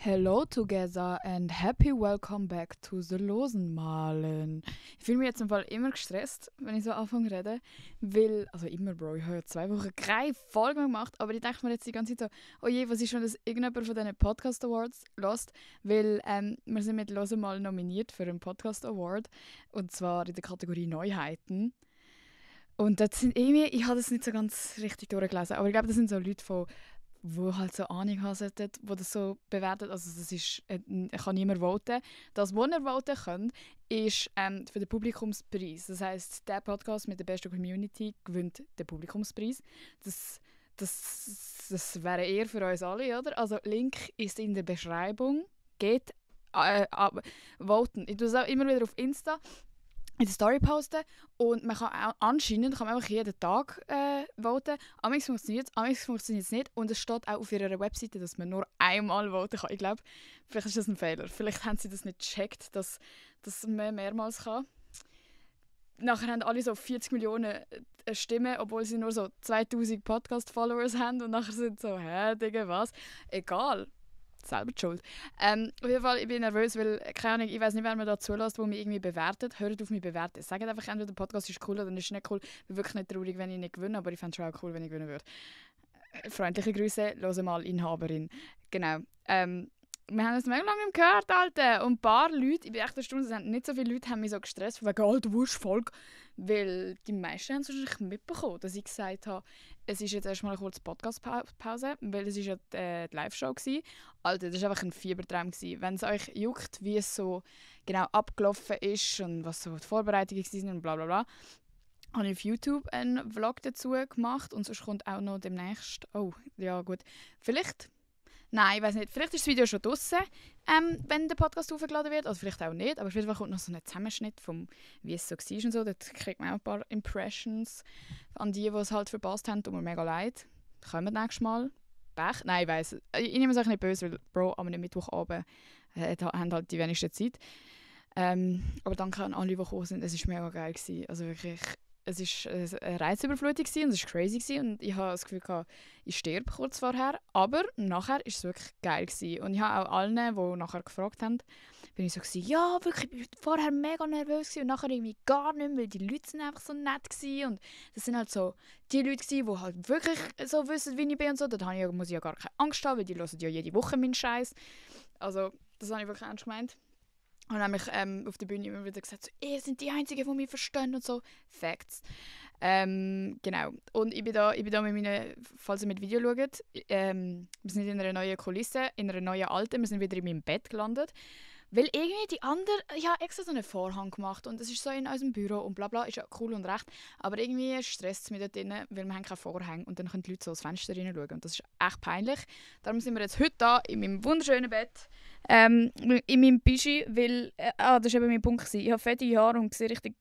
Hello together and happy welcome back to the Losenmalen. Ich fühle mich jetzt im Fall immer gestresst, wenn ich so anfange zu reden, weil, also immer Bro, ich habe ja 2 Wochen keine Folge mehr gemacht, aber ich denke mir jetzt die ganze Zeit so, oh je, was ist, wenn das irgendjemand von diesen Podcast Awards lässt, weil wir sind mit Losenmalen nominiert für einen Podcast Award und zwar in der Kategorie Neuheiten. Und das sind irgendwie, ich habe das nicht so ganz richtig durchgelesen, aber ich glaube, das sind so Leute von wo halt so Ahnung haben sollten, die das so bewertet. Also das ist, kann niemand voten. Das, was ihr voten könnt, ist für den Publikumspreis. Das heisst, der Podcast mit der besten Community gewinnt den Publikumspreis. Das wäre eher für uns alle, oder? Also Link ist in der Beschreibung. Geht voten. Ich tue es auch immer wieder auf Insta in der Story posten und man kann auch anscheinend kann man einfach jeden Tag voten. Amigs funktioniert es nicht und es steht auch auf ihrer Webseite, dass man nur einmal voten kann. Ich glaube, vielleicht ist das ein Fehler. Vielleicht haben sie das nicht gecheckt, dass man mehrmals kann. Nachher haben alle so 40 Millionen Stimmen, obwohl sie nur so 2000 Podcast-Followers haben und nachher sind so, Digga, was? Egal. Selber die Schuld. Auf jeden Fall, ich bin nervös, weil, keine Ahnung, ich weiß nicht, wer mir da zulässt, der mich irgendwie bewertet. Hört auf mich bewerten. Sagt einfach, entweder der Podcast ist cool oder ist nicht cool. Ich bin wirklich nicht traurig, wenn ich nicht gewinne, aber ich fände es schon auch cool, wenn ich gewinnen würde. Freundliche Grüße, hören mal Inhaberin. Genau. Wir haben es mega lange nicht mehr gehört, Alter. Und ein paar Leute, ich bin echt erstaunt, nicht so viele Leute haben mich so gestresst, von wegen, Alter, wo ist die Folge? Weil die meisten haben es wahrscheinlich mitbekommen, dass ich gesagt habe, es ist jetzt erstmal eine kurze Podcast-Pause, weil es ist ja die Live-Show war. Alter, das war einfach ein Fiebertraum. Wenn es euch juckt, wie es so genau abgelaufen ist und was so die Vorbereitungen waren und bla bla bla, habe ich auf YouTube einen Vlog dazu gemacht und sonst kommt auch noch demnächst, oh, ja gut, vielleicht... Nein, ich weiß nicht. Vielleicht ist das Video schon draussen, wenn der Podcast hochgeladen wird. Also vielleicht auch nicht. Aber auf jeden Fall kommt noch so ein Zusammenschnitt, vom, wie es so war und so. Dort kriegt man auch ein paar Impressions an die es halt verpasst haben. Tut mir mega leid. Kommen wir nächstes Mal. Pech? Nein, ich weiss. Ich nehme es auch nicht böse, weil Bro, am Mittwochabend haben halt die wenigste Zeit. Aber danke an alle, die gekommen sind. Es war mega geil gewesen. Also wirklich... Es war eine Reizüberflutung und es war crazy. Und ich hatte das Gefühl, ich sterbe kurz vorher. Aber nachher war es wirklich geil. Und ich habe auch allen, die nachher gefragt haben, bin ich so, ja, wirklich, ich war vorher mega nervös und nachher irgendwie gar nicht mehr, weil die Leute sind einfach so nett waren. Und das sind halt so die Leute, die halt wirklich so wissen, wie ich bin und so. Da muss ich ja gar keine Angst haben, weil die hören ja jede Woche meinen Scheiß. Also, das habe ich wirklich ernst gemeint. Und dann habe ich auf der Bühne immer wieder gesagt, so, ihr seid die Einzigen, die mich verstehen und so. Facts. Genau. Und ich bin da mit meinen, falls ihr mit Video schaut, wir sind in einer neuen Kulisse, in einer neuen alten, wir sind wieder in meinem Bett gelandet. Weil irgendwie die anderen, ich habe extra so einen Vorhang gemacht und es ist so in unserem Büro und bla bla, ist ja cool und recht. Aber irgendwie stresst es mich dort drin, weil wir haben keinen Vorhang und dann können die Leute so aus Fenster reinschauen und das ist echt peinlich. Darum sind wir jetzt heute da in meinem wunderschönen Bett, in meinem Pischi, weil, das war eben mein Punkt. Ich habe fette Haare und sehe richtig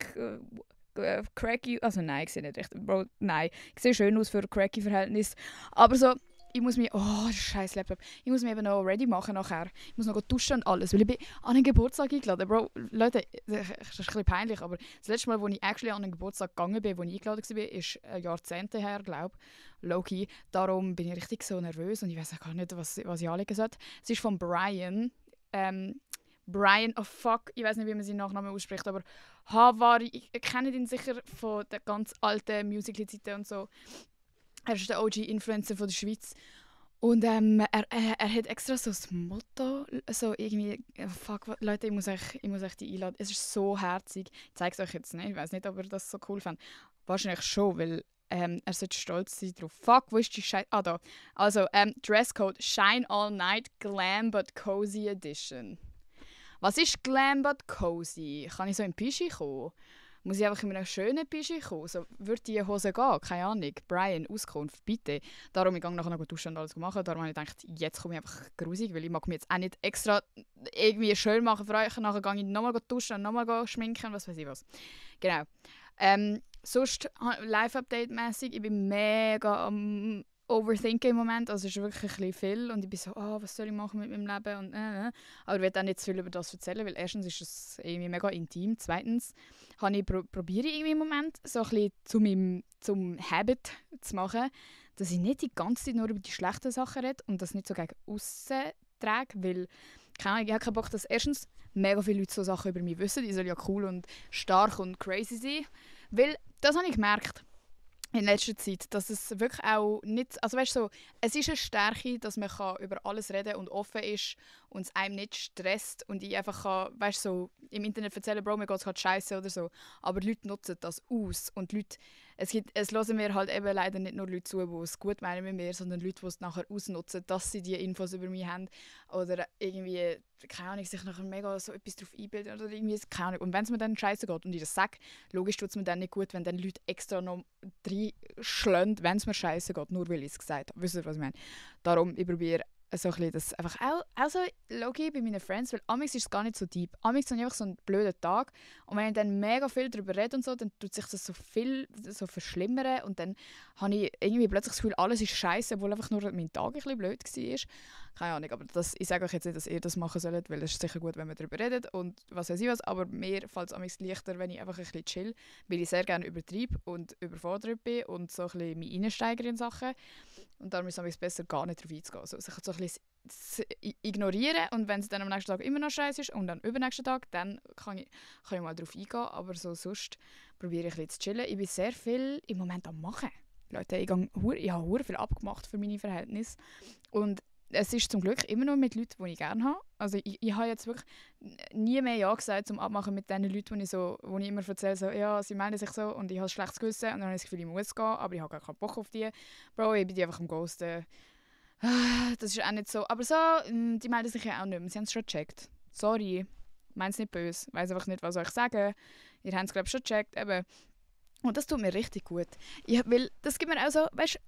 cracky, also nein, ich sehe nicht richtig, Bro, nein. Ich sehe schön aus für cracky Verhältnisse, aber so, ich muss mich, oh, scheiß Laptop, ich muss mich eben noch ready machen nachher. Ich muss noch duschen und alles, weil ich bin an einen Geburtstag eingeladen. Bro, Leute, das ist ein bisschen peinlich, aber das letzte Mal, als ich actually an einen Geburtstag gegangen bin, wo ich eingeladen war, ist Jahrzehnte her, glaube ich, low-key. Darum bin ich richtig so nervös und ich weiß gar nicht, was ich anlegen sollte. Es ist von Brian, Brian, oh fuck, ich weiß nicht, wie man seinen Nachnamen ausspricht, aber Havari, ich kenne ihn sicher von den ganz alten Musical-Zeiten und so. Er ist der OG-Influencer von der Schweiz. Und er hat extra so ein Motto, so irgendwie, fuck, Leute, ich muss euch die einladen. Es ist so herzig. Ich zeige es euch jetzt nicht, ich weiß nicht, ob ihr das so cool findet. Wahrscheinlich schon, weil er sollte stolz sein drauf. Fuck, wo ist die Scheiße? Ah, da. Also, Dresscode Shine All Night Glam But Cozy Edition. Was ist Glam But Cozy? Kann ich so in Pischi kommen? Muss ich einfach in einem schönen Pischi kommen? So, würde die Hose gehen? Keine Ahnung. Brian, Auskunft, bitte. Darum, ich gehe nachher noch duschen und alles machen. Darum habe ich gedacht, jetzt komme ich einfach grusig, weil ich mag mich jetzt auch nicht extra irgendwie schön machen für euch. Nachher gehe ich nochmal duschen und nochmal schminken, was weiß ich was. Genau. Sonst, Live-Update-mässig, ich bin mega am overthinken im Moment, also es ist wirklich ein bisschen viel und ich bin so, was soll ich machen mit meinem Leben und aber ich will auch nicht zu viel über das erzählen, weil erstens ist es irgendwie mega intim, zweitens probiere ich irgendwie im Moment so ein bisschen zum Habit zu machen, dass ich nicht die ganze Zeit nur über die schlechten Sachen rede und das nicht so gegen aussen trage, weil keine Ahnung, ich habe keinen Bock, dass erstens mega viele Leute so Sachen über mich wissen. Die sollen ja cool und stark und crazy sein. Weil, das habe ich gemerkt in letzter Zeit, dass es wirklich auch nicht, also weißt du, so, es ist eine Stärke, dass man kann über alles reden und offen ist und es einem nicht stresst und ich einfach kann, weißt du, so, im Internet erzählen, Bro, mir geht es gerade scheiße oder so, aber die Leute nutzen das aus und die Leute, es hören mir halt eben leider nicht nur Leute zu, die es gut meinen mit mir, sondern Leute, die es nachher ausnutzen, dass sie die Infos über mich haben oder irgendwie, keine Ahnung, sich nachher mega so etwas drauf einbilden oder irgendwie, keine Ahnung. Und wenn es mir dann scheiße geht und ich das sage, logisch tut es mir dann nicht gut, wenn dann Leute extra noch reinschlagen, wenn es mir scheiße geht, nur weil ich es gesagt habe. Wisst ihr, was ich meine? Darum, ich probiere so ein bisschen das einfach auch so logisch bei meinen Friends, weil amigs ist es gar nicht so deep. Amigs habe ich einfach so einen blöden Tag und wenn ich dann mega viel darüber rede und so, dann tut sich das so viel so verschlimmern und dann habe ich irgendwie plötzlich das Gefühl, alles ist scheiße, obwohl einfach nur mein Tag ein bisschen blöd war. Keine Ahnung, aber ich sage euch jetzt nicht, dass ihr das machen sollt, weil es ist sicher gut, wenn wir darüber redet und was weiß ich was, aber mir fällt es amigs leichter, wenn ich einfach ein bisschen chill, weil ich sehr gerne übertreibe und überfordert bin und so ein bisschen mich reinsteigere in Sachen. Und darum ist es besser, gar nicht darauf einzugehen. Also sich so ein bisschen ignorieren und wenn es dann am nächsten Tag immer noch scheiße ist und dann übernächsten Tag, dann kann ich mal darauf eingehen. Aber so sonst probiere ich ein bisschen zu chillen. Ich bin sehr viel im Moment am Machen. Leute, ich habe sehr viel abgemacht für meine Verhältnisse. Und es ist zum Glück immer noch mit Leuten, die ich gerne habe. Also ich habe jetzt wirklich nie mehr Ja gesagt zum Abmachen mit den Leuten, wo ich immer erzähle, so, ja, sie melden sich so und ich habe ein schlechtes Gewissen und dann habe ich das Gefühl, ich muss gehen, aber ich habe gar keinen Bock auf die. Bro, ich bin die einfach am Ghosten. Das ist auch nicht so. Aber so, die melden sich ja auch nicht mehr. Sie haben es schon gecheckt. Sorry, ich meine es nicht böse. Ich weiss einfach nicht, was soll ich sagen. Ihr habt es, glaube ich, schon gecheckt. Eben. Und das tut mir richtig gut. Weil das gibt mir auch so, weißt du,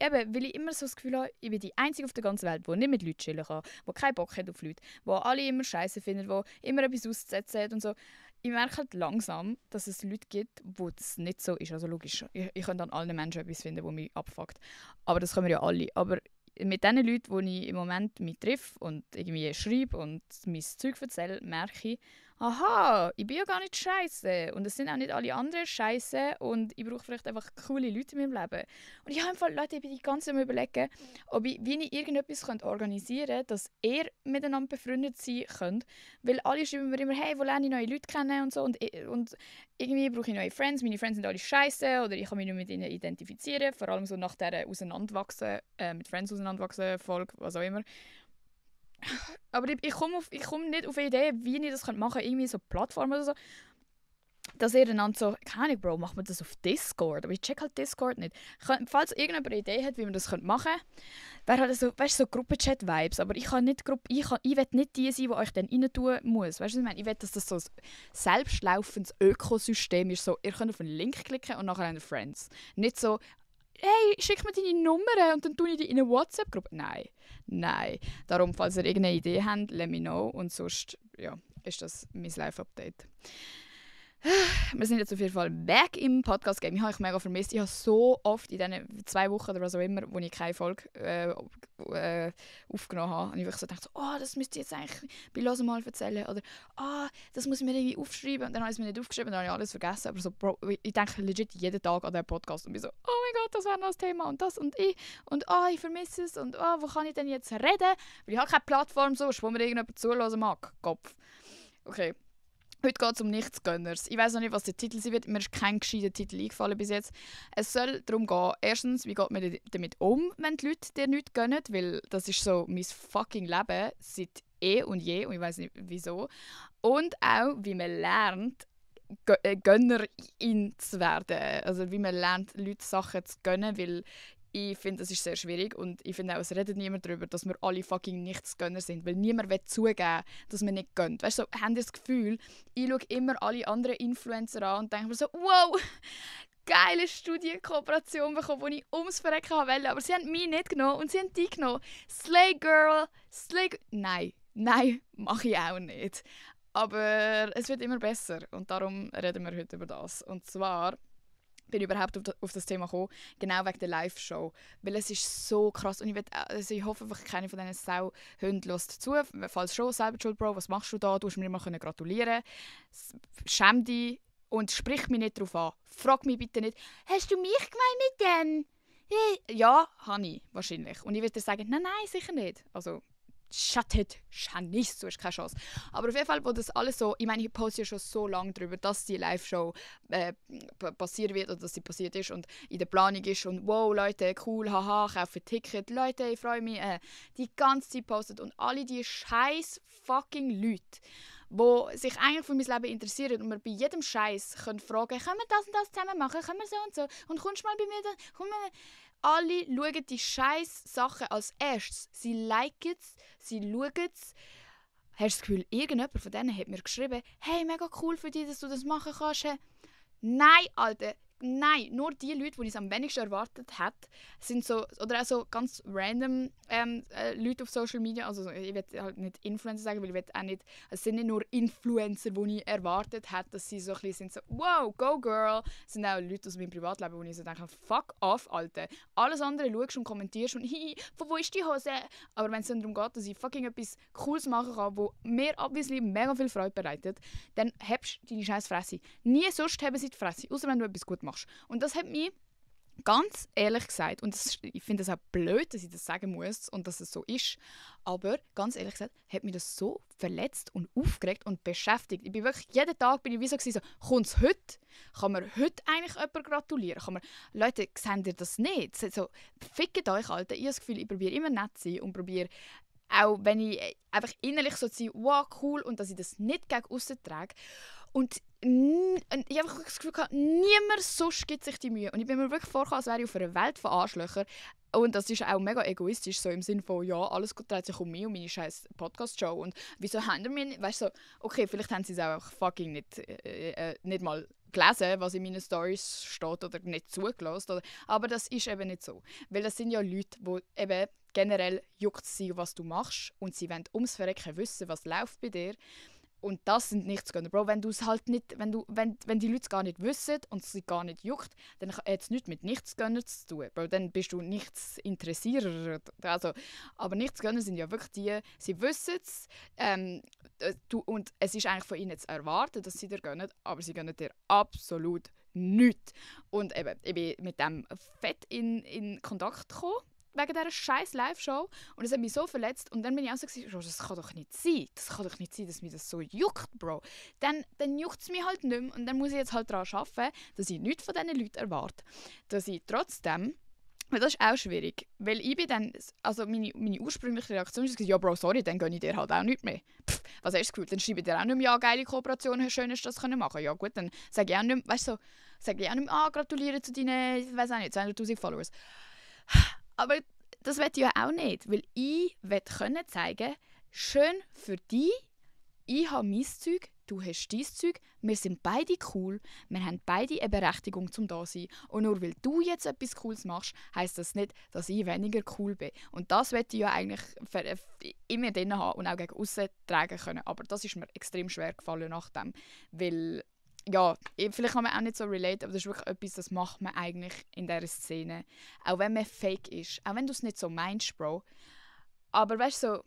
eben, weil ich immer so das Gefühl habe, ich bin die Einzige auf der ganzen Welt, die nicht mit Leuten chillen kann, die keinen Bock hat auf Leute, die alle immer Scheiße finden, die immer etwas auszusetzen hat und so. Ich merke halt langsam, dass es Leute gibt, wo das nicht so ist. Also logisch, ich könnte an allen Menschen etwas finden, das mich abfuckt. Aber das können wir ja alle. Aber mit den Leuten, die ich im Moment mich treffe und irgendwie schreibe und mein Zeug erzähle, merke ich, aha, ich bin ja gar nicht scheiße und es sind auch nicht alle anderen scheiße und ich brauche vielleicht einfach coole Leute in meinem Leben. Und ich habe einfach, Leute, ich bin die ganze Zeit am Überlegen, wie ich irgendetwas organisieren könnte, dass ihr miteinander befreundet sein könnt. Weil alle schreiben mir immer, hey, wo lerne ich neue Leute kennen und so und irgendwie brauche ich neue Friends, meine Friends sind alle scheiße oder ich kann mich nicht mit ihnen identifizieren, vor allem so nach dieser mit Friends auseinanderwachsen Folge, was auch immer. Aber ich komme nicht auf eine Idee, wie ich das machen könnte. Irgendwie so Plattformen oder so. Dass ihr einander so, keine Ahnung, Bro, macht man das auf Discord? Aber ich check halt Discord nicht. Falls irgendjemand eine Idee hat, wie man das machen könnte, wäre halt so, weißt du, so Gruppenchat-Vibes. Aber ich will nicht die sein, die euch dann rein tun muss. Weißt du, was ich meine? Ich will, dass das so ein selbstlaufendes Ökosystem ist. So, ihr könnt auf einen Link klicken und nachher habt ihr Friends. Nicht so, hey, schick mir deine Nummer und dann tue ich die in eine WhatsApp-Gruppe. Nein. Darum, falls ihr irgendeine Idee habt, let me know. Und sonst, ja, ist das mein Live-Update. Wir sind jetzt auf jeden Fall back im Podcast-Game. Ich habe euch mega vermisst. Ich habe so oft in diesen 2 Wochen oder was auch immer, wo ich keine Folge aufgenommen habe, habe ich so gedacht, oh, das müsste ich jetzt eigentlich bei «Hören mal» erzählen. Oder das muss ich mir irgendwie aufschreiben. Und dann habe ich es mir nicht aufgeschrieben, dann habe ich alles vergessen. Aber so, Bro, ich denke legit jeden Tag an diesen Podcast und bin so, oh mein Gott, das wäre noch das Thema und das und ich. Und ich vermisse es. Und wo kann ich denn jetzt reden? Weil ich habe keine Plattform sonst, wo mir irgendjemand zuhören mag. Kopf. Okay. Heute geht es um Nichtsgönners. Ich weiß noch nicht, was der Titel sein wird. Mir ist kein gescheiter Titel eingefallen bis jetzt. Es soll darum gehen, erstens, wie geht man damit um, wenn die Leute dir nichts gönnen? Weil das ist so mein fucking Leben seit und je und ich weiß nicht wieso. Und auch, wie man lernt, Gönnerin zu werden. Also wie man lernt, Leute Sachen zu gönnen, weil ich finde, das ist sehr schwierig und ich finde auch, es redet niemand darüber, dass wir alle fucking Nichtsgönner sind, weil niemand will zugeben, dass man nicht gönnt. Weißt du, so, haben das Gefühl, ich schaue immer alle anderen Influencer an und denke mir so, wow, geile Studienkooperation bekommen, die ich ums Verrecken wollte, aber sie haben mich nicht genommen und sie haben dich genommen. Slay Girl, Nein, mache ich auch nicht. Aber es wird immer besser und darum reden wir heute über das. Und zwar bin ich überhaupt auf das Thema gekommen, genau wegen der Live-Show. Weil es ist so krass und ich hoffe einfach, keine von diesen Sauhunden lässt zu. Falls schon, selber schuld, Bro, was machst du da? Du hast mir immer gratulieren. Schäm dich und sprich mich nicht darauf an. Frag mich bitte nicht, hast du mich gemeint mit dem? Ja, habe ich, wahrscheinlich. Und ich würde dir sagen, nein, sicher nicht. Also, Schattet, Chanice, du hast keine Chance. Aber auf jeden Fall, wo das alles so, ich meine, ich poste ja schon so lange darüber, dass die Live-Show passieren wird oder dass sie passiert ist und in der Planung ist und wow, Leute, cool, haha, kaufe Ticket, Leute, ich freue mich, die ganze Zeit postet und alle die scheiß fucking Leute, die sich eigentlich für mein Leben interessieren und mir bei jedem Scheiß fragen können, können wir das und das zusammen machen, können wir so und so und kommst mal bei mir da, komm mal. Alle schauen die scheiß Sachen als erstes. Sie liken es, sie schauen es. Hast du das Gefühl, irgendjemand von denen hat mir geschrieben, hey, mega cool für dich, dass du das machen kannst. Nein, Alter. Nein, nur die Leute, die es am wenigsten erwartet hat, sind so, oder auch so ganz random Leute auf Social Media. Also ich will halt nicht Influencer sagen, weil ich will auch nicht, es sind nicht nur Influencer, die ich erwartet hätte, dass sie so ein bisschen sind so, wow, go girl. Es sind auch Leute aus meinem Privatleben, wo ich so denke, fuck off, Alter. Alles andere schaust und kommentierst und hi, von wo ist die Hose? Aber wenn es dann darum geht, dass ich fucking etwas Cooles machen kann, wo mir obviously mega viel Freude bereitet, dann hebst du deine scheiß Fresse. Nie sonst haben sie die Fresse, außer wenn du etwas gut machst. Und das hat mich ganz ehrlich gesagt, und ich finde es auch blöd, dass ich das sagen muss und dass es so ist, aber ganz ehrlich gesagt, hat mich das so verletzt und aufgeregt und beschäftigt. Ich bin wirklich, jeden Tag bin ich wie so, kommt es heute? Kann mir heute eigentlich jemand gratulieren? Leute, sehen ihr das nicht? So, fickt euch, Alter. Ich habe das Gefühl, ich probiere immer nett zu sein und probiere auch, wenn ich einfach innerlich so zu sein, wow, cool, und dass ich das nicht gegen aussen trage. Und ich habe einfach das Gefühl gehabt, niemand sonst gibt sich die Mühe. Und ich bin mir wirklich vorgekommen, als wäre ich auf einer Welt von Arschlöchern. Und das ist auch mega egoistisch, so im Sinne von, ja, alles dreht sich um mich und meine scheiß Podcast-Show. Und wieso haben wir mich, weißt du, so, okay, vielleicht haben sie es auch fucking nicht mal gelesen, was in meinen Stories steht oder nicht zugelassen. Aber das ist eben nicht so. Weil das sind ja Leute, die eben generell juckt sie, was du machst. Und sie wollen ums Verrecken wissen, was läuft bei dir. Und das sind Nichtsgönner. Bro, wenn du es halt nicht, wenn die Leute es gar nicht wissen und es sie gar nicht juckt, dann hat es nichts mit Nichtsgönner zu tun. Bro, dann bist du nichts interessierter. Also, aber Nichtsgönner sind ja wirklich die, sie wissen es, und es ist eigentlich von ihnen zu erwarten, dass sie dir gönnen, aber sie gönnen dir absolut nichts. Und eben, ich bin mit dem fett in Kontakt gekommen, wegen dieser scheiß Live-Show. Und es hat mich so verletzt. Und dann bin ich auch so gesagt, das kann doch nicht sein. Das kann doch nicht sein, dass mich das so juckt, Bro. Dann juckt es mich halt nicht mehr. Und dann muss ich jetzt halt daran arbeiten, dass ich nichts von diesen Leuten erwarte. Dass ich trotzdem, weil das ist auch schwierig, weil ich bin dann, also meine ursprüngliche Reaktion ist, ja Bro, sorry, dann gönne ich dir halt auch nichts mehr. Pff, was hast du das Gefühl? Dann schreibe ich dir auch nicht mehr, ja, geile Kooperation, schön hast du das machen können. Ja gut, dann sage ich auch nicht mehr, weißt du, sage ich auch nicht mehr, gratuliere zu deinen, ich weiß auch nicht, 200'000 Followers. Aber das will ich ja auch nicht, weil ich will können zeigen, schön für dich, ich habe mein Zeug, du hast dein Zeug, wir sind beide cool, wir haben beide eine Berechtigung zum da sein. Und nur weil du jetzt etwas Cooles machst, heisst das nicht, dass ich weniger cool bin. Und das will ich ja eigentlich immer drin haben und auch gegen aussen tragen können. Aber das ist mir extrem schwer gefallen nach dem, weil ja, vielleicht kann man auch nicht so relate, aber das ist wirklich etwas, das macht man eigentlich in dieser Szene. Auch wenn man fake ist. Auch wenn du es nicht so meinst, Bro. Aber weißt du, so,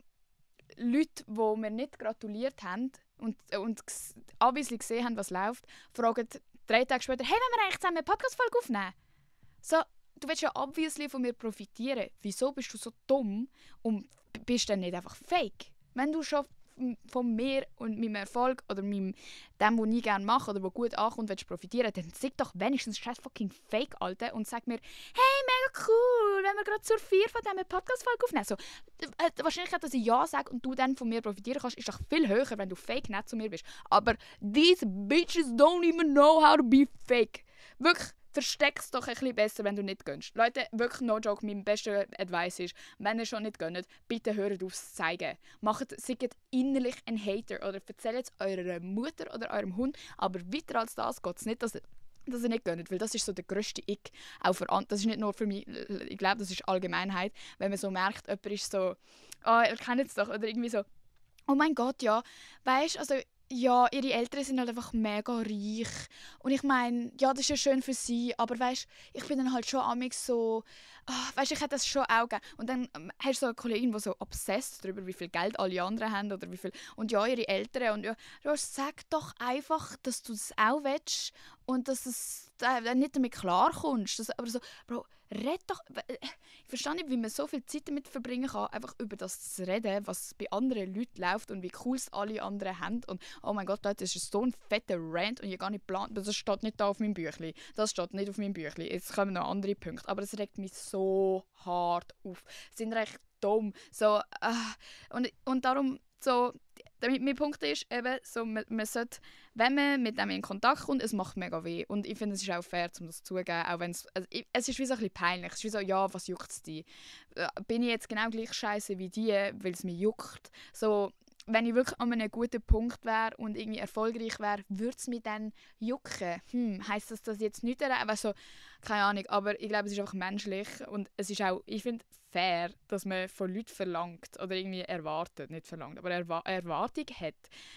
Leute, die mir nicht gratuliert haben und obviously gesehen haben, was läuft, fragen 3 Tage später, hey, wollen wir eigentlich zusammen eine Podcast-Folge aufnehmen? So, du willst ja obviously von mir profitieren. Wieso bist du so dumm und bist dann nicht einfach fake? Wenn du schon von mir und meinem Erfolg oder dem, was ich gerne mache oder was gut ankommt, willst profitieren, dann sag doch wenigstens scheiß fucking Fake, Alter, und sag mir, hey, mega cool, wenn wir gerade zur 4 von diesem Podcast-Folge aufnehmen. So, die Wahrscheinlichkeit, dass ich Ja sage und du dann von mir profitieren kannst, ist doch viel höher, wenn du fake nett zu mir bist. Aber these bitches don't even know how to be fake. Wirklich. Versteck es doch ein bisschen besser, wenn du nicht gönnst. Leute, wirklich no joke, mein bester Advice ist, wenn ihr schon nicht gönnt, bitte hört auf zu zeigen. Seid innerlich ein Hater oder erzählt es eurer Mutter oder eurem Hund, aber weiter als das geht es nicht, dass ihr nicht gönnt, weil das ist so der grösste Ick. Auch das ist nicht nur für mich, ich glaube, das ist Allgemeinheit, wenn man so merkt, jemand ist so, ihr kennt es doch, oder irgendwie so, oh mein Gott, ja, weißt, also ja, ihre Eltern sind halt einfach mega reich. Und ich meine, ja, das ist ja schön für sie, aber weißt, ich bin dann halt schon amix so, weißt, ich hätte das schon auch gegeben. Und dann hast du so eine Kollegin, die so obsessed darüber, wie viel Geld alle anderen haben oder wie viel, und ja, ihre Eltern. Und ja, sag doch einfach, dass du es auch willst und dass es nicht damit klarkommst. Aber so, Bro, red doch. Ich verstehe nicht, wie man so viel Zeit damit verbringen kann, einfach über das zu reden, was bei anderen Leuten läuft und wie cool es alle anderen haben. Und oh mein Gott, Leute, das ist so ein fetter Rant und ich habe gar nicht geplant. Das steht nicht da auf meinem Büchlein. Das steht nicht auf meinem Büchlein. Jetzt kommen noch andere Punkte. Aber das regt mich so hart auf. Sie sind recht dumm. So, und darum, so, mein Punkt ist eben, so, man sollte, wenn man mit dem in Kontakt kommt, es macht mega weh. Und ich finde, es ist auch fair, um das zuzugeben, auch wenn es ist wie so ein bisschen peinlich. Es ist wie so, ja, was juckt es dich? Bin ich jetzt genau gleich scheiße wie die, weil es mich juckt? So, wenn ich wirklich an einem guten Punkt wäre und irgendwie erfolgreich wäre, würde es mich dann jucken? Heisst das, dass ich jetzt nicht also, keine Ahnung, aber ich glaube, es ist einfach menschlich und es ist auch, ich finde, fair, dass man von Leuten verlangt oder irgendwie erwartet, nicht verlangt, aber Erwartung hat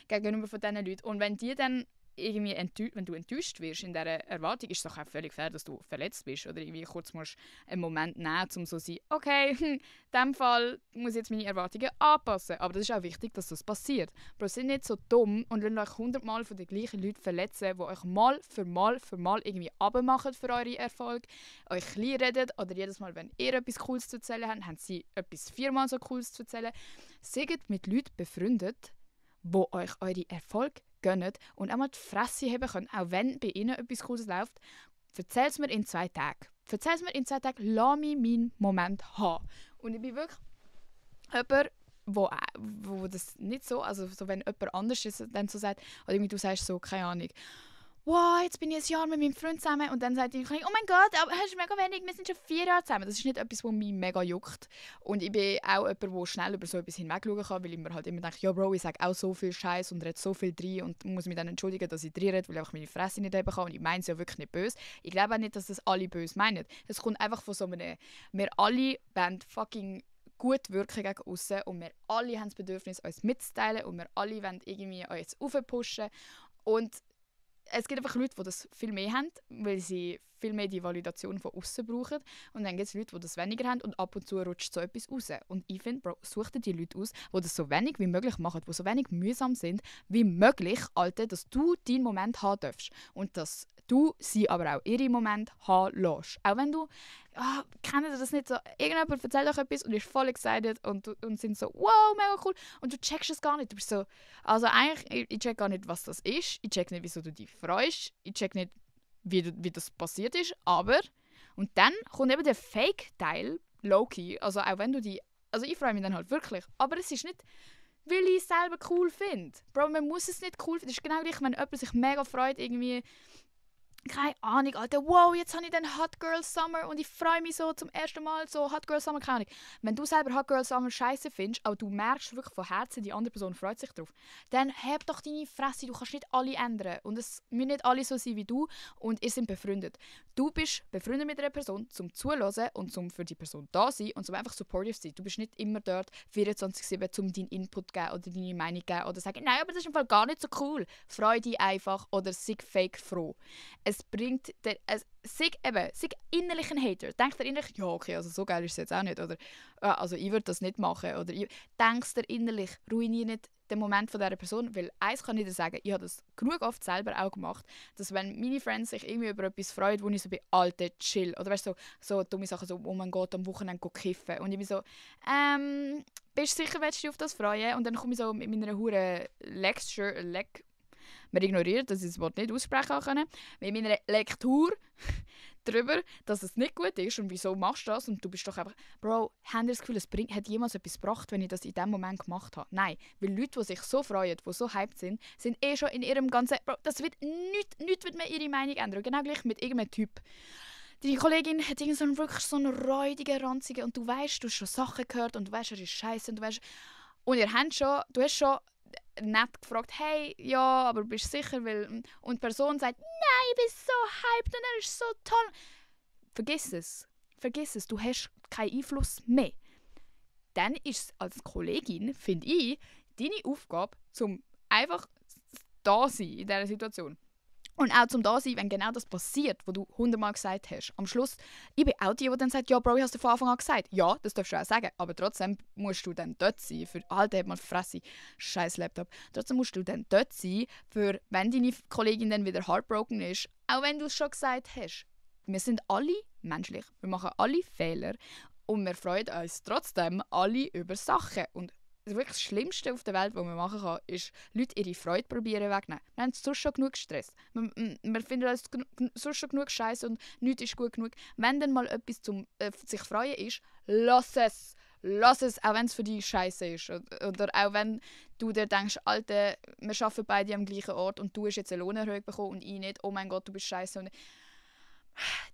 gegenüber von diesen Leuten. Und wenn die dann irgendwie wenn du enttäuscht wirst in dieser Erwartung, ist es doch auch völlig fair, dass du verletzt bist oder irgendwie kurz musst einen Moment nehmen, um so zu sein, okay, in diesem Fall muss ich jetzt meine Erwartungen anpassen. Aber das ist auch wichtig, dass das passiert. Aber seid nicht so dumm und lasst euch 100-mal von den gleichen Leuten verletzen, die euch Mal für Mal irgendwie abmachen für eure Erfolge, euch klein reden oder jedes Mal, wenn ihr etwas Cooles zu erzählen habt, haben sie etwas 4-mal so Cooles zu erzählen. Seid mit Leuten befreundet, die euch eure Erfolge gönnen und auch mal die Fresse haben können, auch wenn bei ihnen etwas Cooles läuft. Erzähl es mir in 2 Tagen. Erzähl es mir in 2 Tagen, lass mich meinen Moment haben. Und ich bin wirklich jemand, wo das nicht so, also so, wenn jemand anders ist, dann so sagt, oder irgendwie du sagst so, keine Ahnung, wow, jetzt bin ich ein Jahr mit meinem Freund zusammen und dann sagt die Kollegin, oh mein Gott, aber hast du mega wenig, wir sind schon 4 Jahre zusammen. Das ist nicht etwas, was mich mega juckt. Und ich bin auch jemand, der schnell über so etwas hinwegschauen kann, weil ich mir halt immer denke, ja Bro, ich sage auch so viel Scheiß und rede so viel rein und muss mich dann entschuldigen, dass ich drin rede, weil ich einfach meine Fresse nicht haben kann und ich meine es ja wirklich nicht böse. Ich glaube auch nicht, dass das alle böse meinen. Es kommt einfach von so einem, wir alle wollen fucking gut wirken gegen aussen und wir alle haben das Bedürfnis, uns mitzuteilen und wir alle wollen irgendwie uns aufpushen und es gibt einfach Leute, die das viel mehr haben, weil sie viel mehr die Validation von außen brauchen. Und dann gibt es Leute, die das weniger haben und ab und zu rutscht so etwas raus. Und ich finde, Bro, such dir die Leute aus, die das so wenig wie möglich machen, die so wenig mühsam sind wie möglich, Alter, dass du deinen Moment haben darfst. Und dass du sie aber auch ihre Moment haben lässt. Auch wenn du, kennt ihr das nicht so, irgendjemand erzählt euch etwas und ist voll excited und sind so, wow, mega cool. Und du checkst es gar nicht. Du bist so, also eigentlich, ich check gar nicht, was das ist. Ich check nicht, wieso du dich freust. Ich check nicht, wie das passiert ist. Aber, und dann kommt eben der Fake-Teil, low-key. Also auch wenn du die, also ich freue mich dann halt wirklich. Aber es ist nicht, weil ich es selber cool finde. Bro, man muss es nicht cool finden. Es ist genau gleich, wenn jemand sich mega freut, irgendwie, keine Ahnung, Alter, wow, jetzt habe ich den Hot Girl Summer und ich freue mich so zum ersten Mal so Hot Girl Summer, keine Ahnung. Wenn du selber Hot Girl Summer scheiße findest, aber du merkst wirklich von Herzen, die andere Person freut sich drauf, dann heb doch deine Fresse, du kannst nicht alle ändern und es müssen nicht alle so sein wie du und ihr seid befreundet. Du bist befreundet mit einer Person, zum Zuhören und zum für die Person da sein und zum einfach supportive sein. Du bist nicht immer dort 24/7, um deinen Input zu geben oder deine Meinung zu geben oder sagen, nein, aber das ist im Fall gar nicht so cool. Freu dich einfach oder sei fake froh. Es bringt sei innerlich ein Hater. Denkt er innerlich, ja okay, also so geil ist es jetzt auch nicht. Oder also ich würde das nicht machen. Oder denkst du innerlich, ruinier nicht den Moment von dieser Person. Weil eins kann ich dir sagen, ich habe das genug oft selber auch gemacht, dass wenn meine Friends sich irgendwie über etwas freuen, wo ich so bin, Alter, chill. Oder weißt du, so dumme Sachen, so, oh mein Gott, am Wochenende kiffen. Und ich bin so, bist du sicher, willst du dich auf das freuen? Und dann komme ich so mit meiner hure man ignoriert, dass ich das Wort nicht aussprechen kann, mit meiner Lektur darüber, dass es nicht gut ist und wieso machst du das und du bist doch einfach, Bro, haben das Gefühl, hat jemals etwas gebracht, wenn ich das in diesem Moment gemacht habe? Nein, weil Leute, die sich so freuen, die so hyped sind schon in ihrem ganzen, Bro, das wird nichts wird mehr ihre Meinung ändern, genau gleich mit irgendeinem Typ. Deine Kollegin hat wirklich so einen räudigen, ranzigen und du weißt, du hast schon Sachen gehört und du weißt, er ist scheiße und du hast schon nett gefragt, hey, ja, aber bist du sicher? Und die Person sagt, nein, ich bin so hyped und er ist so toll. Vergiss es, du hast keinen Einfluss mehr. Dann ist es als Kollegin, finde ich, deine Aufgabe, zum einfach da sein in dieser Situation. Und auch zum da sein, wenn genau das passiert, was du 100-mal gesagt hast. Am Schluss, ich bin auch die dann sagt, ja Bro, ich habe es von Anfang an gesagt. Ja, das darfst du auch sagen, aber trotzdem musst du dann dort sein, für, Alter, halt mal Fresse, scheiß Laptop. Trotzdem musst du dann dort sein, für, wenn deine Kollegin dann wieder heartbroken ist, auch wenn du es schon gesagt hast. wir sind alle menschlich, wir machen alle Fehler und wir freuen uns trotzdem alle über Sachen. Und wirklich das Schlimmste auf der Welt, was man machen kann, ist, Leute ihre Freude probieren wegnehmen. Wir haben sonst schon genug Stress. Wir finden uns sonst schon genug Scheiße und nichts ist gut genug. Wenn dann mal etwas zum sich freuen ist, lass es. Lass es, auch wenn es für dich scheiße ist. Oder auch wenn du dir denkst, Alter, wir arbeiten beide am gleichen Ort und du hast jetzt eine Lohnerhöhung bekommen und ich nicht. Oh mein Gott, du bist scheiße.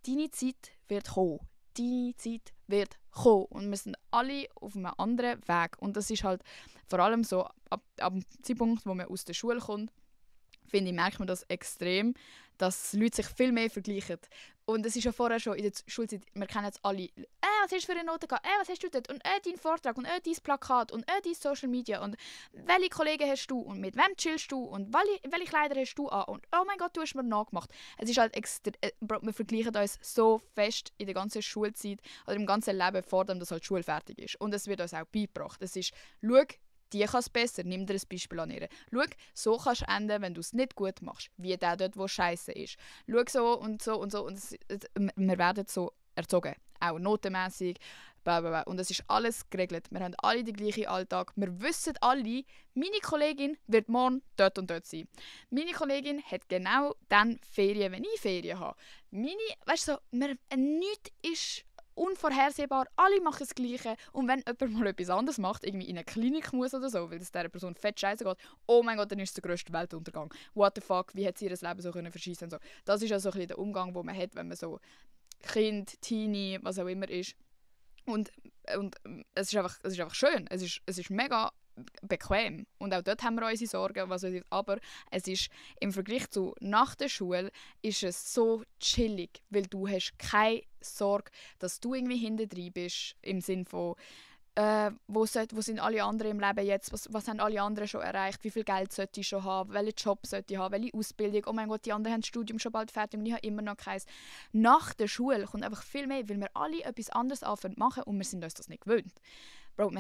Deine Zeit wird kommen. Deine Zeit wird kommen. Und wir sind alle auf einem anderen Weg. Und das ist halt vor allem so, ab dem Zeitpunkt, wo man aus der Schule kommt, finde ich, merkt man das extrem, dass Leute sich viel mehr vergleichen. Und es ist ja vorher schon in der Schulzeit, wir kennen jetzt alle, was hast du für eine Note gehabt, was hast du dort, und dein Vortrag, und dein Plakat, und dein Social Media, und welche Kollegen hast du, und mit wem chillst du, und welche Kleider hast du an, und oh mein Gott, du hast mir nachgemacht. Es ist halt wir vergleichen uns so fest in der ganzen Schulzeit, oder im ganzen Leben, vor dem, dass halt die Schule fertig ist. Und es wird uns auch beigebracht. Es ist, schau, die kann es besser. Nimm dir ein Beispiel an ihr. Schau, so kannst du enden, wenn du es nicht gut machst. Wie der dort, wo scheiße ist. Schau so und so und so. Und wir werden so erzogen. Auch notenmässig. Und es ist alles geregelt. Wir haben alle den gleichen Alltag. Wir wissen alle, meine Kollegin wird morgen dort und dort sein. Meine Kollegin hat genau dann Ferien, wenn ich Ferien habe. Weißt du, nichts ist unvorhersehbar, alle machen das Gleiche und wenn jemand mal etwas anderes macht, irgendwie in eine Klinik muss oder so, weil es dieser Person fett scheiße geht, oh mein Gott, dann ist es der grösste Weltuntergang. What the fuck, wie hat sie ihr Leben so verschießen so. Das ist ja so ein bisschen der Umgang, den man hat, wenn man so Kind, Teenie, was auch immer ist. Und es ist einfach schön, es ist mega bequem. Und auch dort haben wir unsere Sorgen, aber es ist im Vergleich zu nach der Schule ist es so chillig, weil du hast keine Sorge, dass du irgendwie hintendrein bist, im Sinne von wo sind alle anderen im Leben jetzt, was haben alle anderen schon erreicht, wie viel Geld sollte ich schon haben, welchen Job sollte ich haben, welche Ausbildung, oh mein Gott, die anderen haben das Studium schon bald fertig und ich habe immer noch keins. Nach der Schule kommt einfach viel mehr, weil wir alle etwas anderes anfangen machen und wir sind uns das nicht gewöhnt. Bro,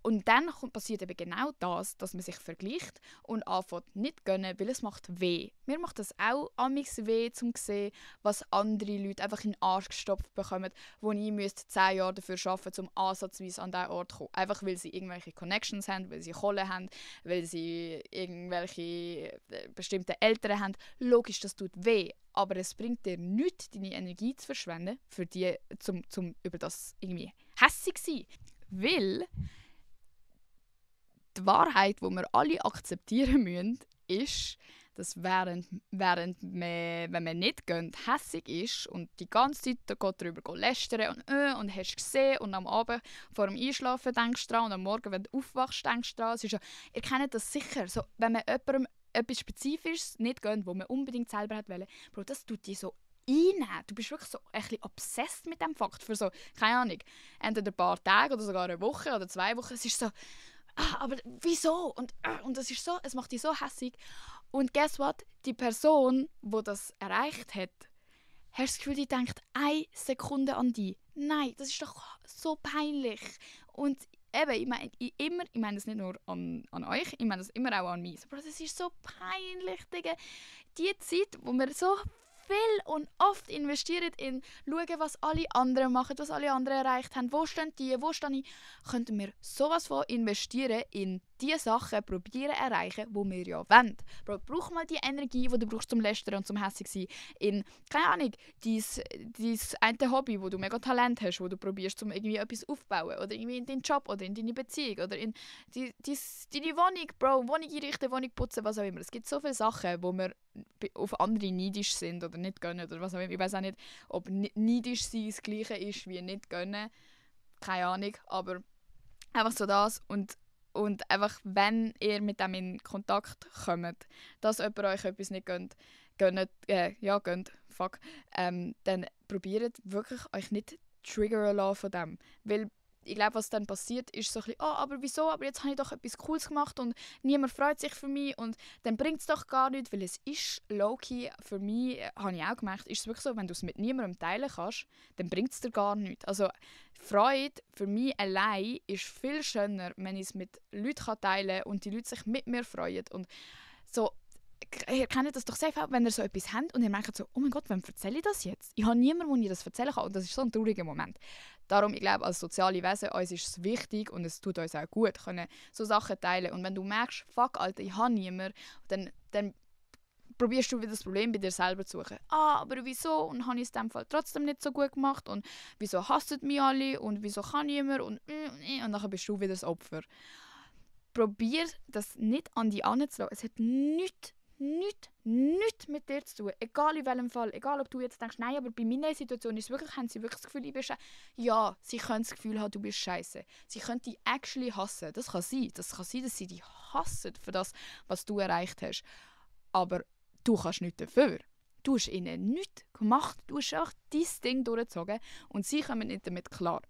und dann passiert eben genau das, dass man sich vergleicht und anfängt nicht gönnen, weil es macht weh. Mir macht das auch amigs weh, um zu sehen, was andere Leute einfach in den Arsch gestopft bekommen, wo ich 10 Jahre dafür arbeiten um ansatzweise an diesen Ort zu kommen. Einfach weil sie irgendwelche Connections haben, weil sie Kohle haben, weil sie irgendwelche bestimmten Eltern haben. Logisch, das tut weh. Aber es bringt dir nichts, deine Energie zu verschwenden, für die, zum über das irgendwie hässig zu sein. Weil die Wahrheit, die wir alle akzeptieren müssen, ist, dass während man, wenn man nicht gönnt, hässig ist und die ganze Zeit darüber lästern und hast gesehen und am Abend vor dem Einschlafen denkst du dran und am Morgen, wenn du aufwachst, denkst du dran. Es ist ja, ihr kennt das sicher, so, wenn man jemandem etwas Spezifisches nicht gönnt, wo man unbedingt selber hat wollen, Bro, das tut dich so einnehmen. Du bist wirklich so ein bisschen obsessed mit dem Fakt für so, keine Ahnung, entweder ein paar Tage oder sogar eine Woche oder 2 Wochen. Es ist so, aber wieso? Und das ist so, es macht dich so hässig. Und guess what? Die Person, die das erreicht hat, hast das Gefühl, die denkt 1 Sekunde an dich. Nein, das ist doch so peinlich. Und eben, ich meine das nicht nur an euch, ich meine das immer auch an mich. Aber das ist so peinlich, Digga. Die Zeit, wo wir so viel und oft investiert in schauen, was alle anderen machen, was alle anderen erreicht haben, wo stehen die, wo stehe ich, könnten wir sowas von investieren in die Sachen probieren erreichen, die wir ja wollen. Brauch mal die Energie, die du brauchst zum Lästern und zum hässig sein, in, keine Ahnung, dein eine Hobby, wo du mega Talent hast, wo du probierst, um irgendwie etwas aufzubauen, oder irgendwie in deinen Job, oder in deine Beziehung, oder in deine Wohnung, Wohnung einrichten, Wohnung putzen, was auch immer. Es gibt so viele Sachen, wo wir auf andere neidisch sind oder nicht gönnen, oder was auch immer. Ich weiß auch nicht, ob neidisch sein das Gleiche ist wie nicht gönnen. Keine Ahnung, aber einfach so das und einfach, wenn ihr mit dem in Kontakt kommt, dass jemand euch etwas nicht gönnt, dann probiert wirklich euch nicht triggern lassen von dem. Weil ich glaube, was dann passiert, ist so ein bisschen, aber wieso, aber jetzt habe ich doch etwas Cooles gemacht und niemand freut sich für mich und dann bringt es doch gar nichts, weil es ist low-key, für mich, habe ich auch gemerkt, ist es wirklich so, wenn du es mit niemandem teilen kannst, dann bringt es dir gar nichts. Also Freude für mich allein ist viel schöner, wenn ich es mit Leuten teilen kann und die Leute sich mit mir freuen und so. ihr kennt das doch safe auch, wenn ihr so etwas habt und ihr merkt so, oh mein Gott, wem erzähle ich das jetzt? Ich habe niemanden, wo ich das erzählen kann und das ist so ein trauriger Moment. Darum, ich glaube, als soziale Wesen, uns ist es wichtig und es tut uns auch gut, können so Sachen teilen. Und wenn du merkst, fuck, Alter, ich habe niemanden, dann probierst du wieder das Problem bei dir selber zu suchen. Aber wieso? Und habe ich es in diesem Fall trotzdem nicht so gut gemacht? Und wieso hassen mich alle? Und wieso kann niemand? Und dann bist du wieder das Opfer. Probier das nicht an dich heranzulassen. Es hat nichts mit dir zu tun. Egal in welchem Fall. Egal, ob du jetzt denkst, nein, aber bei meiner Situation ist es wirklich, haben sie wirklich das Gefühl, ich bin scheiße. Ja, sie können das Gefühl haben, du bist scheiße. Sie können dich actually hassen. Das kann sein. Das kann sein, dass sie dich hassen für das, was du erreicht hast. Aber du kannst nichts dafür. Du hast ihnen nichts gemacht. Du hast auch dein Ding durchgezogen und sie kommen nicht damit klar.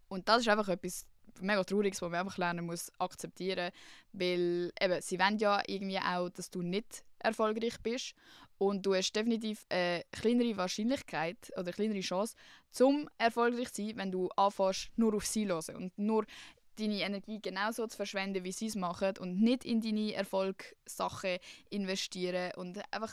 Und das ist einfach etwas mega Trauriges, was man einfach lernen muss akzeptieren, weil eben, sie wollen ja irgendwie auch, dass du nicht erfolgreich bist und du hast definitiv eine kleinere Wahrscheinlichkeit oder eine kleinere Chance, zum erfolgreich zu sein, wenn du anfängst, nur auf sie zu hören und nur deine Energie genauso zu verschwenden, wie sie es machen und nicht in deine Erfolgssachen investieren und einfach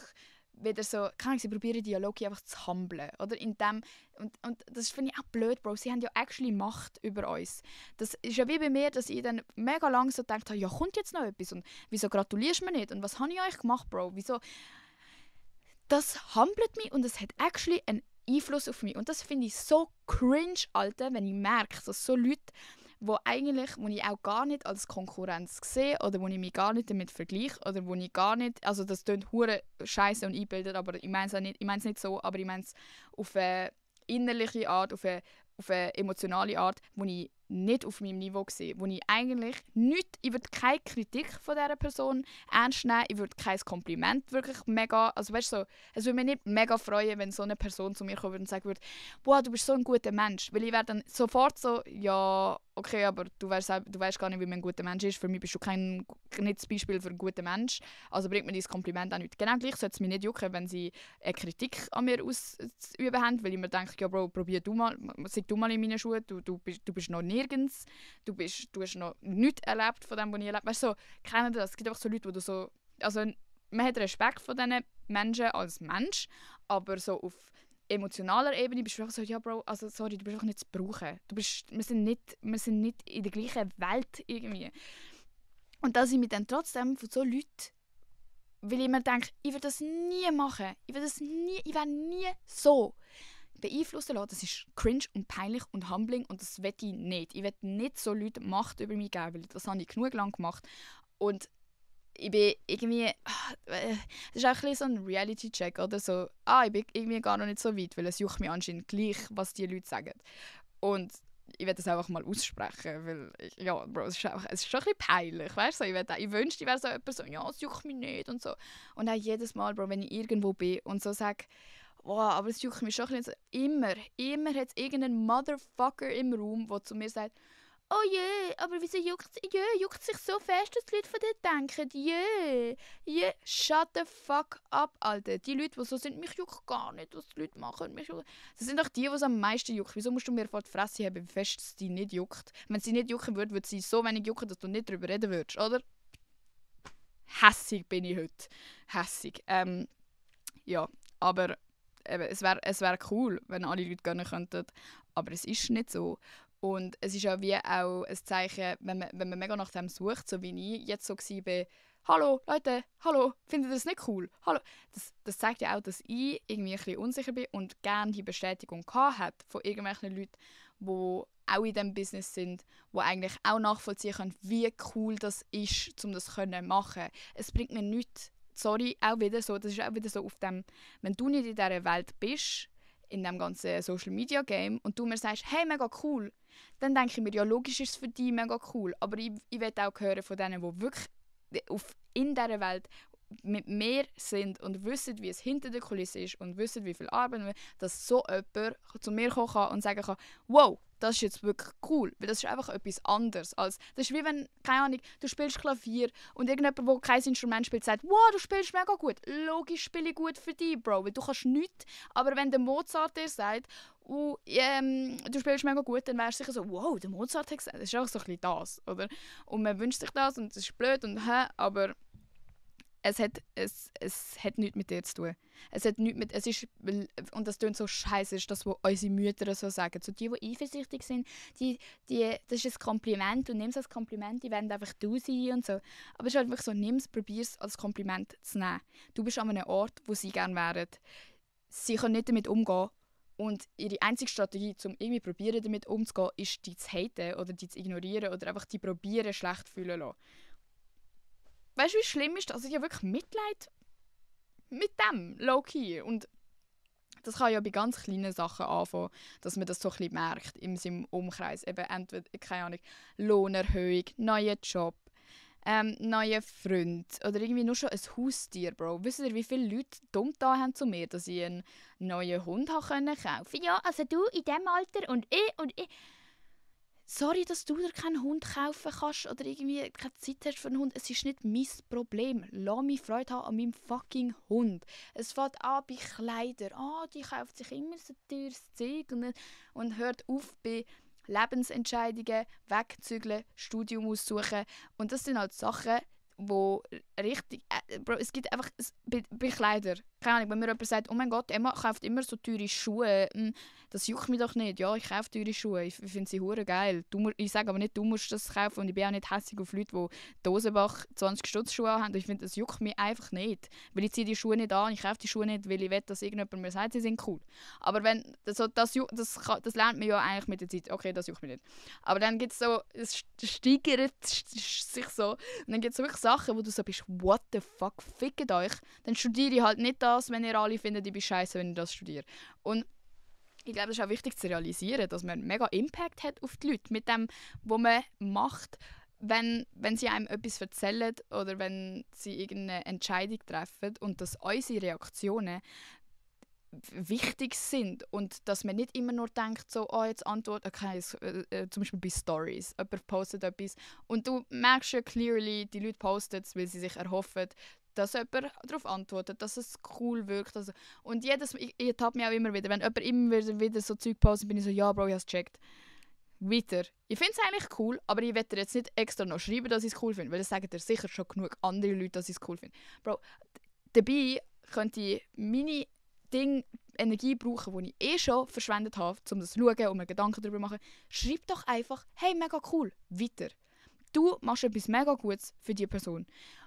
wieder so, kann ich sie probieren, Dialoge einfach zu humblen, oder? In dem, und das finde ich auch blöd, Bro, sie haben ja actually Macht über uns. Das ist ja wie bei mir, dass ich dann mega lang so gedacht habe, ja, kommt jetzt noch etwas und wieso gratulierst du mir nicht und was habe ich euch gemacht, Bro, wieso? Das humbelt mich und es hat actually einen Einfluss auf mich und das finde ich so cringe, Alter, wenn ich merke, dass so Leute, wo ich auch gar nicht als Konkurrenz sehe oder wo ich mich gar nicht damit vergleiche oder wo ich gar nicht, also das klingt hure scheiße und einbildet, aber ich meine es nicht so, aber ich meine es auf eine innerliche Art, auf eine emotionale Art, wo ich nicht auf meinem Niveau sehe, wo ich eigentlich nicht, ich würde keine Kritik von dieser Person ernst nehmen, ich würde kein Kompliment wirklich mega, also weißt du so, es würde mich nicht mega freuen, wenn so eine Person zu mir kommen würde und sagen würde, boah, du bist so ein guter Mensch, weil ich wäre dann sofort so, ja, okay, aber du weißt gar nicht, wie man ein guter Mensch ist, für mich bist du nicht das Beispiel für einen guten Mensch, also bringt mir dieses Kompliment auch nicht. Genau gleich sollte es mich nicht jucken, wenn sie eine Kritik an mir auszuüben haben, weil ich mir denke, ja Bro, probier du mal, sag du mal in meinen Schuhen, du bist noch nirgends, du hast noch nichts erlebt von dem, was ich erlebt habe. Weißt du, so, kennen das? Es gibt einfach so Leute, wo du so, also man hat Respekt vor diesen Menschen als Mensch, aber so auf emotionaler Ebene bist du einfach so, ja Bro, also sorry, du bist einfach nicht zu brauchen. Wir sind nicht in der gleichen Welt irgendwie. Und dass ich mich dann trotzdem von so Leuten, weil ich mir denke, ich würde das nie machen, ich werde nie so beeinflussen lassen. Das ist cringe und peinlich und humbling und das will ich nicht. Ich will nicht so Leute Macht über mich geben, weil das habe ich genug lang gemacht. Und ich bin irgendwie, das ist auch ein bisschen so ein Reality-Check, oder so, ich bin irgendwie gar noch nicht so weit, weil es juckt mich anscheinend gleich, was die Leute sagen. Und ich werde das einfach mal aussprechen, weil, ja, Bro, es ist schon ein bisschen peinlich, weißt du? Ich wünschte, ich wäre so jemand so, ja, es juckt mich nicht und so. Und auch jedes Mal, Bro, wenn ich irgendwo bin und so sage, wow, aber es juckt mich schon ein bisschen so, immer hat es irgendeinen Motherfucker im Raum, der zu mir sagt, oh je, aber wieso juckt es sich so fest, dass die Leute von dir denken? Je, shut the fuck up, Alter. Die Leute, die so sind, mich juckt gar nicht, was die Leute machen. Das sind doch die, die es am meisten juckt. Wieso musst du mir vor die Fresse haben, wie fest es dich nicht juckt? Wenn es dich nicht jucken würde, würde sie so wenig jucken, dass du nicht darüber reden würdest, oder? Hässig bin ich heute. Hässig. Ja, aber eben, es wär cool, wenn alle Leute gönnen könnten, aber es ist nicht so. Und es ist ja wie auch ein Zeichen, wenn man mega nach dem sucht, so wie ich jetzt so war, «Hallo, Leute, hallo, findet ihr das nicht cool? Hallo?» Das zeigt ja auch, dass ich irgendwie ein bisschen unsicher bin und gerne die Bestätigung hatte von irgendwelchen Leuten, die auch in diesem Business sind, die eigentlich auch nachvollziehen können, wie cool das ist, um das zu machen. Es bringt mir nichts. Sorry, auch wieder so, das ist auch wieder so auf dem, wenn du nicht in dieser Welt bist, in dem ganzen Social Media Game und du mir sagst, hey, mega cool, dann denke ich mir, ja, logisch ist es für dich mega cool, aber ich will auch hören von denen, die wirklich in dieser Welt mit mir sind und wissen, wie es hinter der Kulisse ist und wissen, wie viel Arbeit, dass so jemand zu mir kommen kann und sagen kann, wow, das ist jetzt wirklich cool, weil das ist einfach etwas anderes. Das ist wie wenn, keine Ahnung, du spielst Klavier und irgendjemand, der kein Instrument spielt, sagt, wow, du spielst mega gut. Logisch spiele ich gut für dich, Bro, weil du kannst nichts. Aber wenn der Mozart dir sagt, du spielst mega gut, dann wärst du sicher so, wow, der Mozart hat gesagt, das ist auch so ein bisschen das, oder? Und man wünscht sich das und das ist blöd und aber es hat nichts mit dir zu tun. Es hat nichts mit, es ist, und das klingt so scheiße, ist das, was unsere Mütter so sagen. So die eifersüchtig sind, das ist ein Kompliment und nimm es als Kompliment, die werden einfach du sein und so. Aber es ist halt wirklich so, probier es als Kompliment zu nehmen. Du bist an einem Ort, wo sie gerne wären. Sie können nicht damit umgehen. Und ihre einzige Strategie, um irgendwie probieren, damit umzugehen, ist, die zu haten oder die zu ignorieren oder einfach die probieren, schlecht zu fühlen lassen. Weißt du, wie schlimm ist das? Also ich habe wirklich Mitleid mit dem, low-key. Und das kann ja bei ganz kleinen Sachen anfangen, dass man das so ein bisschen merkt in seinem Umkreis. Eben entweder, keine Ahnung, Lohnerhöhung, neuer Job, neuer Freund oder irgendwie nur schon ein Haustier, Bro. Wisst ihr, wie viele Leute dumm da haben zu mir, dass ich einen neuen Hund kaufen konnte? Ja, also du in diesem Alter und ich. Sorry, dass du dir keinen Hund kaufen kannst oder irgendwie keine Zeit hast für einen Hund. Es ist nicht mein Problem. Lass mich Freude haben an meinem fucking Hund. Es fängt an bei Kleidern. Die kauft sich immer so teures Zeug und hört auf bei Lebensentscheidungen, wegzügeln, Studium aussuchen. Und das sind halt Sachen, wo richtig... Bro, es gibt einfach... Bei Kleidern. Keine Ahnung, wenn mir jemand sagt, oh mein Gott, Emma kauft immer so teure Schuhe. Das juckt mich doch nicht. Ja, ich kaufe teure Schuhe. Ich finde sie hure geil. Ich sage aber nicht, du musst das kaufen. Und ich bin auch nicht hässig auf Leute, die Dosenbach 20 Stutz Schuhe haben. Ich finde, das juckt mich einfach nicht. Weil ich ziehe die Schuhe nicht an. Ich kaufe die Schuhe nicht, weil ich will, dass irgendjemand mir sagt, sie sind cool. Aber wenn... das lernt man ja eigentlich mit der Zeit. Okay, das juckt mich nicht. Aber dann gibt es so... Es steigert sich so. Und dann gibt es wirklich Sachen, wo du so bist, what the fuck, fickt euch. Dann studiere ich halt nicht das, wenn ihr alle findet, ich bin scheiße, wenn ich das studiere. Und ich glaube, es ist auch wichtig zu realisieren, dass man einen mega Impact hat auf die Leute mit dem, was man macht, wenn sie einem etwas erzählen oder wenn sie irgendeine Entscheidung treffen und dass unsere Reaktionen wichtig sind und dass man nicht immer nur denkt, so, jetzt Antwort, okay, zum Beispiel bei Stories, jemand postet etwas und du merkst ja clearly, die Leute posten es, weil sie sich erhoffen, dass jemand darauf antwortet, dass es cool wirkt. Also, und ich ertappe mich auch immer wieder, wenn jemand immer wieder so Zeug postet, bin ich so, ja Bro, ich habe es gecheckt. Weiter. Ich finde es eigentlich cool, aber ich werde jetzt nicht extra noch schreiben, dass ich es cool finde, weil das sagen dir sicher schon genug andere Leute, dass ich es cool finde. Bro, dabei könnte ich meine Energie brauchen, die ich schon verschwendet habe, um das zu schauen und mir Gedanken darüber zu machen. Schreib doch einfach, hey, mega cool, weiter. Du machst etwas mega Gutes für diese Person.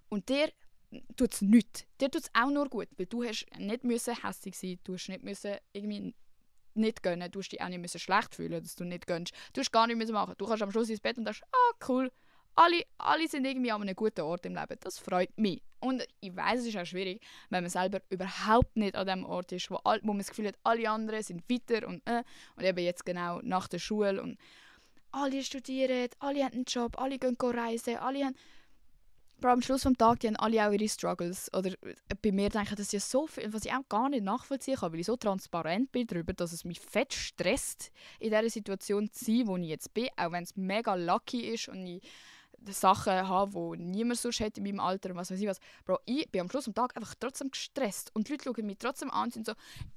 Und dir tut es nichts. Dir tut es auch nur gut, weil du hast nicht hässlich sein, du hast nicht müssen irgendwie nicht gönnen, du hast dich auch nicht müssen schlecht fühlen, dass du nicht gönnst. Du hast gar nichts müssen machen. Du kannst am Schluss ins Bett und denkst, cool, alle sind irgendwie an einem guten Ort im Leben. Das freut mich. Und ich weiss, es ist auch schwierig, wenn man selber überhaupt nicht an dem Ort ist, wo man das Gefühl hat, alle anderen sind weiter und eben jetzt genau nach der Schule und alle studieren, alle haben einen Job, alle gehen reisen, alle haben... Aber am Schluss des Tages haben alle auch ihre Struggles. Oder bei mir denke ich, das ist ja so viel, was ich auch gar nicht nachvollziehen kann, weil ich so transparent bin darüber, dass es mich fett stresst, in dieser Situation zu sein, wo ich jetzt bin, auch wenn es mega lucky ist und ich Sachen habe, die niemand sonst hat in meinem Alter und was weiß ich was. Bro, ich bin am Schluss des Tages einfach trotzdem gestresst und die Leute schauen mich trotzdem an und sind so,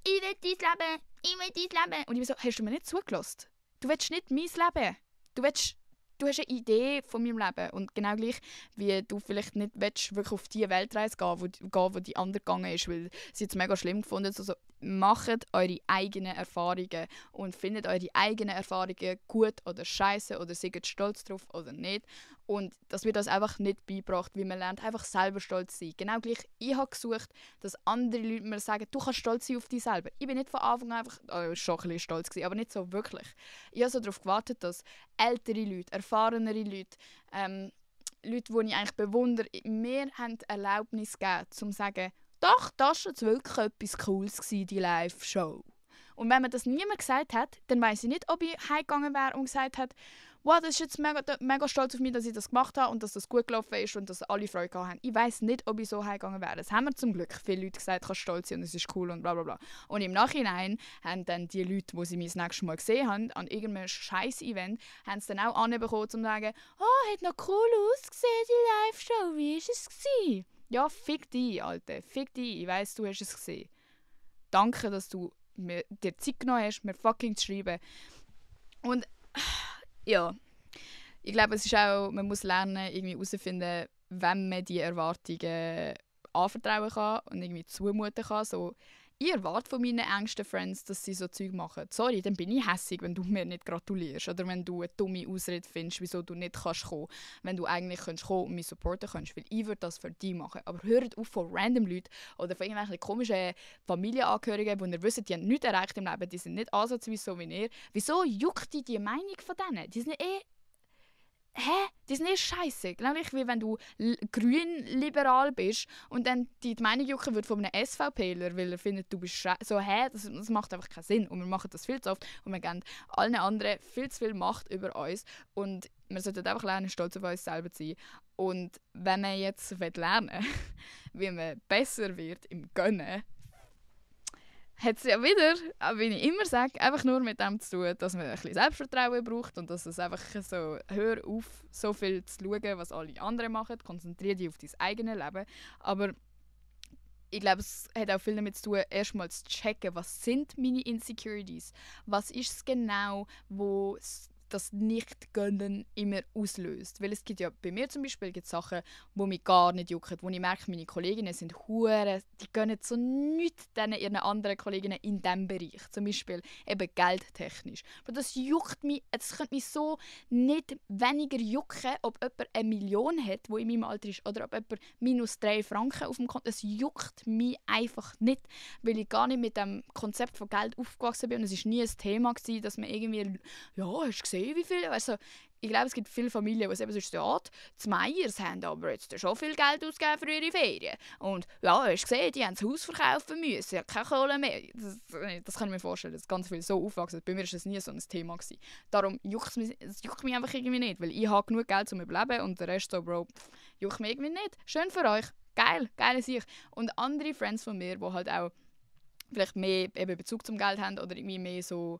ich will dein Leben. Und ich bin so, hast du mir nicht zugelassen? Du willst nicht mein Leben. Du hast eine Idee von meinem Leben und genau gleich, wie du vielleicht nicht willst, wirklich auf die Weltreise gehen, wo die andere gegangen ist, weil sie es mega schlimm gefunden hat. Also, macht eure eigenen Erfahrungen und findet eure eigenen Erfahrungen gut oder scheiße oder seid stolz drauf oder nicht. Und dass wir das einfach nicht beibracht, wie man lernt, einfach selber stolz zu sein. Genau gleich, ich habe gesucht, dass andere Leute mir sagen, du kannst stolz sein auf dich selber. Ich bin nicht von Anfang an einfach schon ein bisschen stolz gewesen, aber nicht so wirklich. Ich habe so darauf gewartet, dass ältere Leute, erfahrenere Leute, Leute, die ich eigentlich bewundere, mir haben die Erlaubnis gegeben, um zu sagen, doch, das war jetzt wirklich etwas Cooles gewesen, die Live-Show. Und wenn mir das niemand gesagt hat, dann weiss ich nicht, ob ich heimgegangen wäre und gesagt hätte, wow, das ist jetzt mega stolz auf mich, dass ich das gemacht habe und dass das gut gelaufen ist und dass alle Freude haben. Ich weiss nicht, ob ich so heimgegangen wäre. Das haben mir zum Glück viele Leute gesagt, ich kann stolz sein und es ist cool und bla bla bla. Und im Nachhinein haben dann die Leute, die sie mich das nächste Mal gesehen haben, an irgendeinem Scheiß-Event, haben es dann auch anbekommen, um zu sagen, hat noch cool ausgesehen, die Live-Show, wie war es gewesen? Ja, fick dich, Alter, fick dich. Ich weiss, du hast es gesehen. Danke, dass du dir Zeit genommen hast, mir fucking zu schreiben. Und ja, ich glaube, es ist auch, man muss lernen, irgendwie herauszufinden, wenn man die Erwartungen anvertrauen kann und irgendwie zumuten kann. So, ich erwarte von meinen engsten Friends, dass sie so Zeug machen. Sorry, dann bin ich hässig, wenn du mir nicht gratulierst. Oder wenn du eine dumme Ausrede findest, wieso du nicht kannst kommen. Wenn du eigentlich kommen und mich supporten kannst. Weil ich würde das für dich machen. Aber hört auf von random Leuten oder von irgendwelchen komischen Familienangehörigen, die ihr wisst, die haben nichts erreicht im Leben, die sind nicht ansatzweise so wie ihr. Wieso juckt dich die Meinung von denen? Die sind die sind scheiße. Genau wie wenn du grün-liberal bist und dann die Meinung jucken wird von einem SVPler, weil er findet, du bist scheiße. So, das macht einfach keinen Sinn. Und wir machen das viel zu oft und wir geben allen anderen viel zu viel Macht über uns. Und wir sollten einfach lernen, stolz auf uns selber zu sein. Und wenn man jetzt lernen will, wie man besser wird im Gönnen, hat es ja wieder, wie ich immer sage, einfach nur mit dem zu tun, dass man ein bisschen Selbstvertrauen braucht und dass es einfach so, hör auf, so viel zu schauen, was alle anderen machen, konzentriere dich auf dein eigenes Leben. Aber ich glaube, es hat auch viel damit zu tun, erstmal zu checken, was sind meine Insecurities, was ist es genau, wo das Nicht-Gönnen immer auslöst. Weil es gibt ja bei mir zum Beispiel Sachen, die mich gar nicht jucken, wo ich merke, meine Kolleginnen sind hure, die gönnen so nichts ihren anderen Kolleginnen in diesem Bereich. Zum Beispiel eben geldtechnisch. Aber das juckt mich, es könnte mich so nicht weniger jucken, ob jemand 1 Million hat, die in meinem Alter ist, oder ob jemand -3 Franken auf dem Konto. Es juckt mich einfach nicht, weil ich gar nicht mit dem Konzept von Geld aufgewachsen bin und es war nie ein Thema gewesen, dass man irgendwie, ja, hast du gesehen, wie viel? Also, ich glaube, es gibt viele Familien, die eben so steht, die Meyers haben aber jetzt schon viel Geld ausgegeben für ihre Ferien. Und ja, hast du gesehen, die haben das Haus verkaufen müssen, keine Kohle mehr. Das kann ich mir vorstellen, dass ganz viele so aufwachsen. Bei mir war das nie so ein Thema gewesen. Darum juckt es juckt mich einfach irgendwie nicht, weil ich habe genug Geld zum Überleben und der Rest so, Bro, juckt mich irgendwie nicht. Schön für euch. Geil, geile Sicht. Und andere Friends von mir, die halt auch vielleicht mehr eben Bezug zum Geld haben oder irgendwie mehr so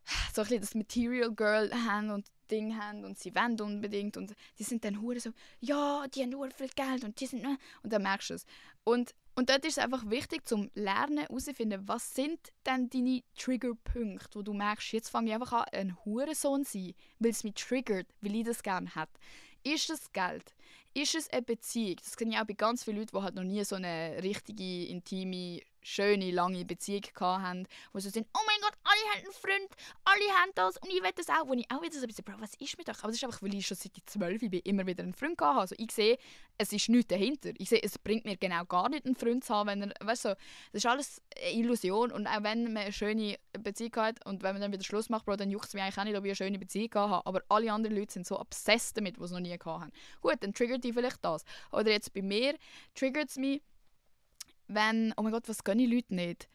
ein bisschen das Material Girl haben und Ding haben und sie wollen unbedingt und die sind dann hure so, ja, die haben nur viel Geld und die sind und dann merkst du es. Und dort ist es einfach wichtig zum Lernen herauszufinden, was sind denn deine Triggerpunkte, wo du merkst, jetzt fange ich einfach an, ein Hurensohn zu sein, weil es mich triggert, weil ich das gerne habe. Ist es Geld? Ist es eine Beziehung? Das kenne ich auch bei ganz vielen Leuten, die halt noch nie so eine richtige, intime, schöne, lange Beziehung hatten, wo sie so sind, oh mein Gott, alle haben einen Freund, alle haben das und ich will das auch. Wo ich auch wieder so ein bisschen, Bro, was ist mit euch? Aber das ist einfach, weil ich schon seit ich 12 bin, immer wieder einen Freund hatte. Also ich sehe, es ist nichts dahinter. Ich sehe, es bringt mir genau gar nicht, einen Freund zu haben, wenn er, weißt du, das ist alles eine Illusion und auch wenn man eine schöne Beziehung hat und wenn man dann wieder Schluss macht, Bro, dann juckt es mich eigentlich auch nicht, ob ich eine schöne Beziehung habe. Aber alle anderen Leute sind so obsessed damit, die es noch nie hatten. Gut, dann triggert die vielleicht das. Oder jetzt bei mir triggert es mich, wenn, oh mein Gott, was gönnen die Leute nicht?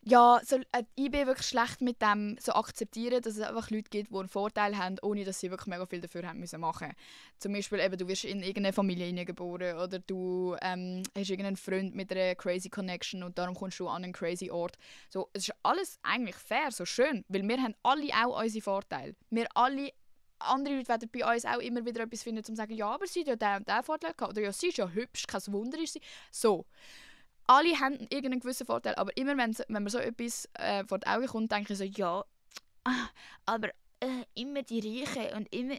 Ja, so, ich bin wirklich schlecht mit dem so akzeptieren, dass es einfach Leute gibt, die einen Vorteil haben, ohne dass sie wirklich mega viel dafür haben müssen machen. Zum Beispiel, eben, du wirst in irgendeine Familie hineingeboren oder du hast irgendeinen Freund mit einer crazy Connection und darum kommst du an einen crazy Ort. So, es ist alles eigentlich fair, so schön, weil wir haben alle auch unsere Vorteile. Wir alle andere Leute werden bei uns auch immer wieder etwas finden, um zu sagen, ja, aber sie hat ja den und den Vorteil gehabt. Oder ja, sie ist ja hübsch, kein Wunder ist sie. So. Alle haben irgendeinen gewissen Vorteil, aber immer wenn mir so etwas vor die Augen kommt, denke ich so, ja, aber immer die Reichen und immer,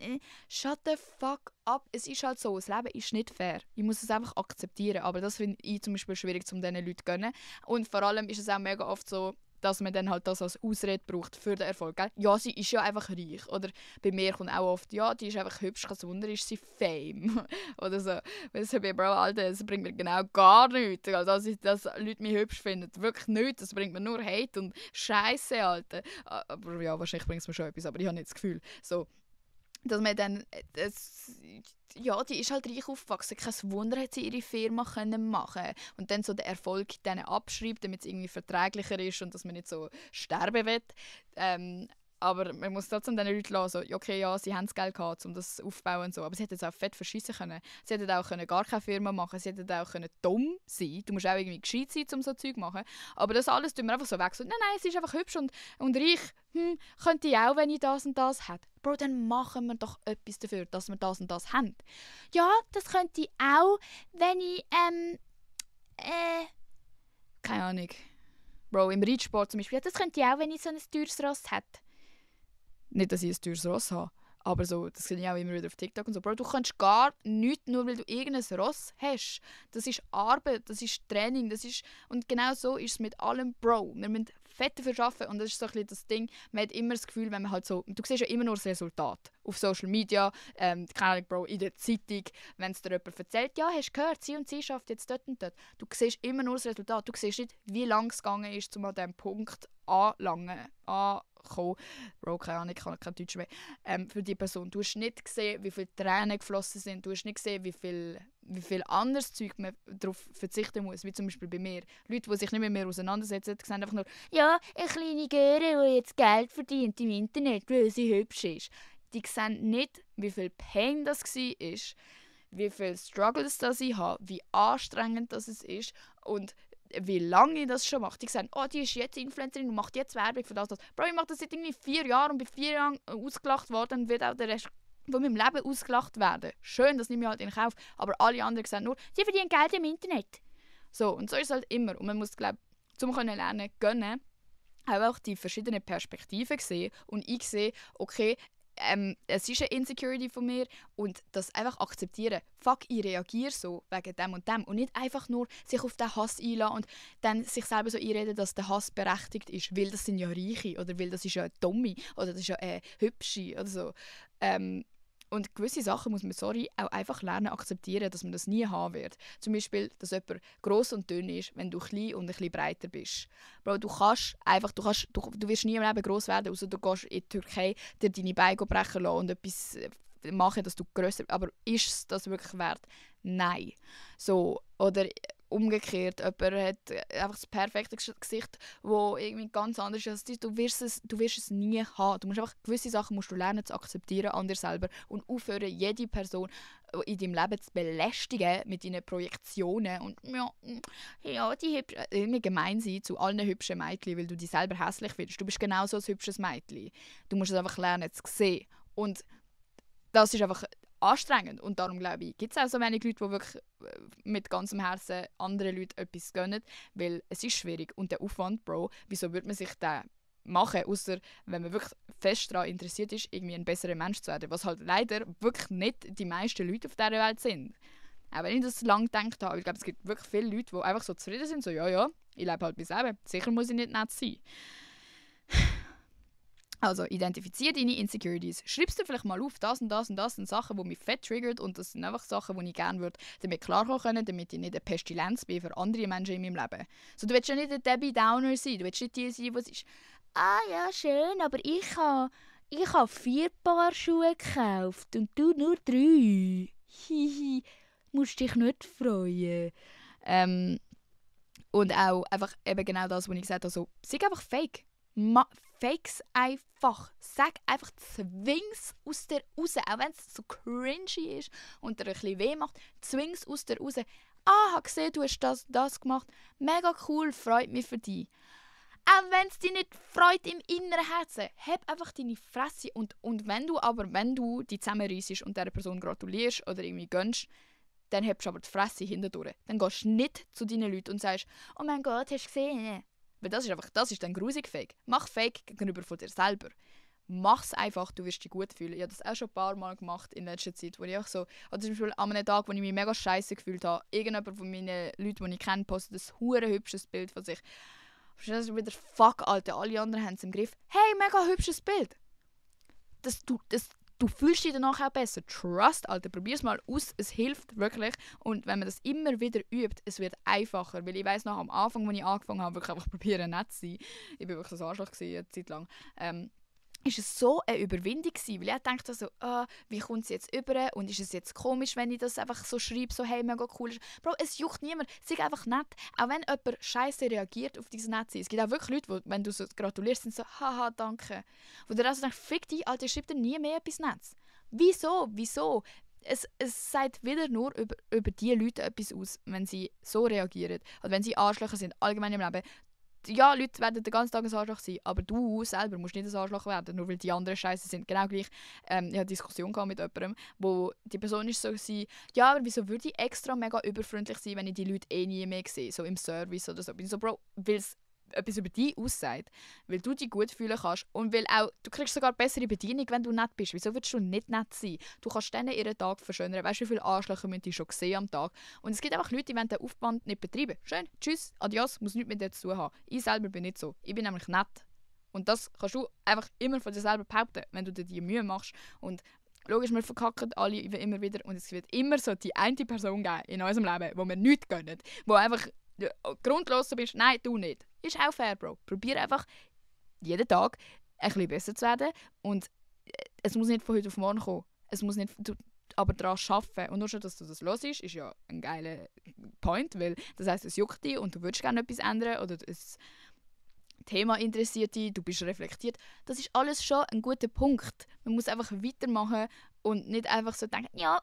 shut the fuck up. Es ist halt so, das Leben ist nicht fair. Ich muss es einfach akzeptieren, aber das finde ich zum Beispiel schwierig, um diesen Leuten zu gönnen. Und vor allem ist es auch mega oft so, dass man dann halt das als Ausrede braucht für den Erfolg. Gell? Ja, sie ist ja einfach reich. Oder bei mir kommt auch oft, ja, die ist einfach hübsch, kein Wunder, ist sie Fame. Oder so. Weil so bei Bro, Alter, das bringt mir genau gar nichts. Also, dass Leute mich hübsch finden. Wirklich nichts. Das bringt mir nur Hate und Scheiße, Alter. Aber ja, wahrscheinlich bringt es mir schon etwas, aber ich habe nicht das Gefühl. So, dass man dann, ja, die ist halt reich aufgewachsen. Kein Wunder, hat sie ihre Firma können machen und dann so den Erfolg denen abschreibt, damit es irgendwie verträglicher ist und dass man nicht so sterben will. Aber man muss trotzdem den Leuten lassen, so, okay, ja, sie haben das Geld gehabt, um das aufzubauen und so. Aber sie hätten es auch fett verschissen können. Sie hätten auch können gar keine Firma machen, sie hätten auch können dumm sein. Du musst auch irgendwie gescheit sein, um so Zeug zu machen. Aber das alles tun wir einfach so weg. So, nein, sie ist einfach hübsch und reich. Könnte ich auch, wenn ich das und das hätte. Bro, dann machen wir doch etwas dafür, dass wir das und das haben. Ja, das könnte ich auch, wenn ich, keine Ahnung. Bro, im Reitsport zum Beispiel. Ja, das könnte ich auch, wenn ich so ein teures Ross hätte. Nicht, dass ich ein teures Ross habe. Aber so, das sehe ich auch immer wieder auf TikTok und so. Bro, du kannst gar nichts, nur weil du irgendein Ross hast. Das ist Arbeit, das ist Training, das ist... Und genau so ist es mit allem, Bro. Wir müssen fett dafür arbeiten und das ist so ein bisschen das Ding. Man hat immer das Gefühl, wenn man halt so... Du siehst ja immer nur das Resultat. Auf Social Media, keine Ahnung, Bro, in der Zeitung, wenn es dir jemand erzählt, ja, hast du gehört, sie und sie schafft jetzt dort und dort. Du siehst immer nur das Resultat. Du siehst nicht, wie lange es gegangen ist, um an diesem Punkt ankommen. Bro, keine Ahnung, ich kann kein Deutsch mehr. Für die Person. Du hast nicht gesehen, wie viele Tränen geflossen sind. Du hast nicht gesehen, wie viel anderes Zeug man darauf verzichten muss. Wie zum Beispiel bei mir. Leute, die sich nicht mit mir auseinandersetzen, sehen einfach nur, ja, eine kleine Göre, die jetzt Geld verdient im Internet, weil sie hübsch ist. Die sehen nicht, wie viel Pain das war, wie viele Struggles das ich habe, wie anstrengend das ist und wie lange ich das schon mache. Die sagen, oh, die ist jetzt Influencerin und macht jetzt Werbung für das. Bro, ich mache das seit irgendwie 4 Jahren und bin 4 Jahren ausgelacht worden und wird auch der Rest von meinem Leben ausgelacht werden. Schön, das nehme ich halt in Kauf. Aber alle anderen sagen nur, sie verdienen Geld im Internet. So, und so ist es halt immer. Und man muss, glaube ich, zum lernen, gönnen, auch die verschiedenen Perspektiven sehen. Und ich sehe, okay, es ist eine Insecurity von mir und das einfach akzeptieren. Fuck, ich reagiere so wegen dem und dem und nicht einfach nur sich auf den Hass einlassen und dann sich selber so einreden, dass der Hass berechtigt ist, weil das sind ja Reiche oder weil das ist ja eine Dumme oder das ist ja eine Hübsche oder so. Und gewisse Sachen muss man, auch einfach lernen akzeptieren, dass man das nie haben wird. Zum Beispiel, dass jemand gross und dünn ist, wenn du klein und ein bisschen breiter bist. Bro, du wirst nie im Leben gross werden, außer du gehst in die Türkei, dir deine Beine brechen lassen und etwas machen, dass du grösser bist. Aber ist es das wirklich wert? Nein. So, oder umgekehrt, jemand hat einfach das perfekte Gesicht, das irgendwie ganz anders ist als dich. Du wirst es nie haben. Du musst einfach, gewisse Sachen musst du lernen zu akzeptieren an dir selber und aufhören, jede Person in deinem Leben zu belästigen mit deinen Projektionen und ja die irgendwie gemein sein zu allen hübschen Mädchen, weil du dich selber hässlich findest. Du bist genauso ein hübsches Mädchen. Du musst es einfach lernen zu sehen. Und das ist einfach anstrengend. Und darum glaube ich, gibt es auch so wenig Leute, die wirklich mit ganzem Herzen anderen Leuten etwas gönnen, weil es ist schwierig. Und der Aufwand, Bro, wieso würde man sich den machen, außer wenn man wirklich fest daran interessiert ist, irgendwie ein besserer Mensch zu werden, was halt leider wirklich nicht die meisten Leute auf dieser Welt sind. Auch wenn ich das lange gedacht habe, ich glaube, es gibt wirklich viele Leute, die einfach so zufrieden sind, so ja, ich lebe halt mein Leben, sicher muss ich nicht nett sein. Also, identifiziere deine Insecurities. Schreibst du vielleicht mal auf, das und das und das sind Sachen, die mich fett triggert und das sind einfach Sachen, die ich gerne würde damit klarkommen können, damit ich nicht eine Pestilenz bin für andere Menschen in meinem Leben. So, du willst ja nicht eine Debbie Downer sein, du willst nicht die sein, die ist ja, schön, aber ich habe 4 Paar Schuhe gekauft und du nur 3. Hihi, musst dich nicht freuen. Und auch einfach eben genau das, was ich gesagt habe, so, sei einfach fake. Fakes einfach. Sag einfach, zwing's aus dir raus. Auch wenn es so cringy ist und dir ein bisschen weh macht, zwing's aus dir raus. Habe gesehen, du hast das gemacht. Mega cool, freut mich für dich. Auch wenn es dich nicht freut im inneren Herzen, hab einfach deine Fresse. Und wenn du dich zusammenreissest und dieser Person gratulierst oder irgendwie gönnst, dann hebst du aber die Fresse hintendurch. Dann gehst du nicht zu deinen Leuten und sagst, oh mein Gott, hast du gesehen? Weil das ist dann grusig Fake. Mach Fake gegenüber von dir selber. Mach's einfach, du wirst dich gut fühlen. Ich habe das auch schon ein paar Mal gemacht in letzter Zeit, wo ich auch so, oder zum Beispiel an einem Tag, wo ich mich mega scheiße gefühlt habe, irgendjemand von meinen Leuten, die ich kenne, postet ein hure hübsches Bild von sich. Und dann ist wieder, fuck, Alter, alle anderen haben es im Griff. Hey, mega hübsches Bild. Du fühlst dich danach auch besser. Trust, Alter, probier's mal aus. Es hilft wirklich. Und wenn man das immer wieder übt, es wird einfacher. Weil ich weiss noch, am Anfang, als ich angefangen habe, wirklich einfach probieren, nett zu sein. Ich war wirklich ein Arschloch eine Zeit lang. Ist es so eine Überwindung gewesen, weil ich dachte so, wie kommt es jetzt über und ist es jetzt komisch, wenn ich das einfach so schreibe, so hey, mega cool ist. Bro, es juckt niemand, sei einfach nett. Auch wenn jemand scheiße reagiert auf dieses Nettsein. Es gibt auch wirklich Leute, die, wenn du so gratulierst, sind so, haha, danke. Wo du also denkst, fick dich, Alter, schreib dir nie mehr etwas Nettes. Wieso? Es sagt wieder nur über die Leute etwas aus, wenn sie so reagieren. Oder wenn sie Arschlöcher sind, allgemein im Leben. Ja, Leute werden den ganzen Tag ein Arschloch sein, aber du selber musst nicht ein Arschloch werden, nur weil die anderen scheiße sind. Genau gleich, ich hatte eine Diskussion mit jemandem, wo die Person ist so war, ja, aber wieso würde ich extra mega überfreundlich sein, wenn ich die Leute eh nie mehr sehe, so im Service oder so. Ich bin so, Bro, weil es etwas über dich aussagt, weil du dich gut fühlen kannst und weil auch, du kriegst sogar bessere Bedienung, wenn du nett bist. Wieso würdest du nicht nett sein? Du kannst denen ihren Tag verschönern. Weißt du, wie viele Arschlöcher müssen die schon sehen am Tag? Und es gibt einfach Leute, die wollen den Aufwand nicht betreiben. Schön, tschüss, adios, muss nichts mit dir zu tun haben. Ich selber bin nicht so. Ich bin nämlich nett. Und das kannst du einfach immer von dir selber behaupten, wenn du dir die Mühe machst. Und logisch, wir verkacken alle immer wieder und es wird immer so die eine Person geben in unserem Leben, wo wir nichts gönnen, wo einfach grundlos so bist, nein, du nicht. Ist auch fair, Bro. Probier einfach jeden Tag ein bisschen besser zu werden und es muss nicht von heute auf morgen kommen. Es muss nicht, du, aber daran arbeiten. Und nur schon, dass du das hörst, ist ja ein geiler Point, weil das heisst, es juckt dich und du würdest gerne etwas ändern oder das Thema interessiert dich, du bist reflektiert. Das ist alles schon ein guter Punkt. Man muss einfach weitermachen und nicht einfach so denken, ja,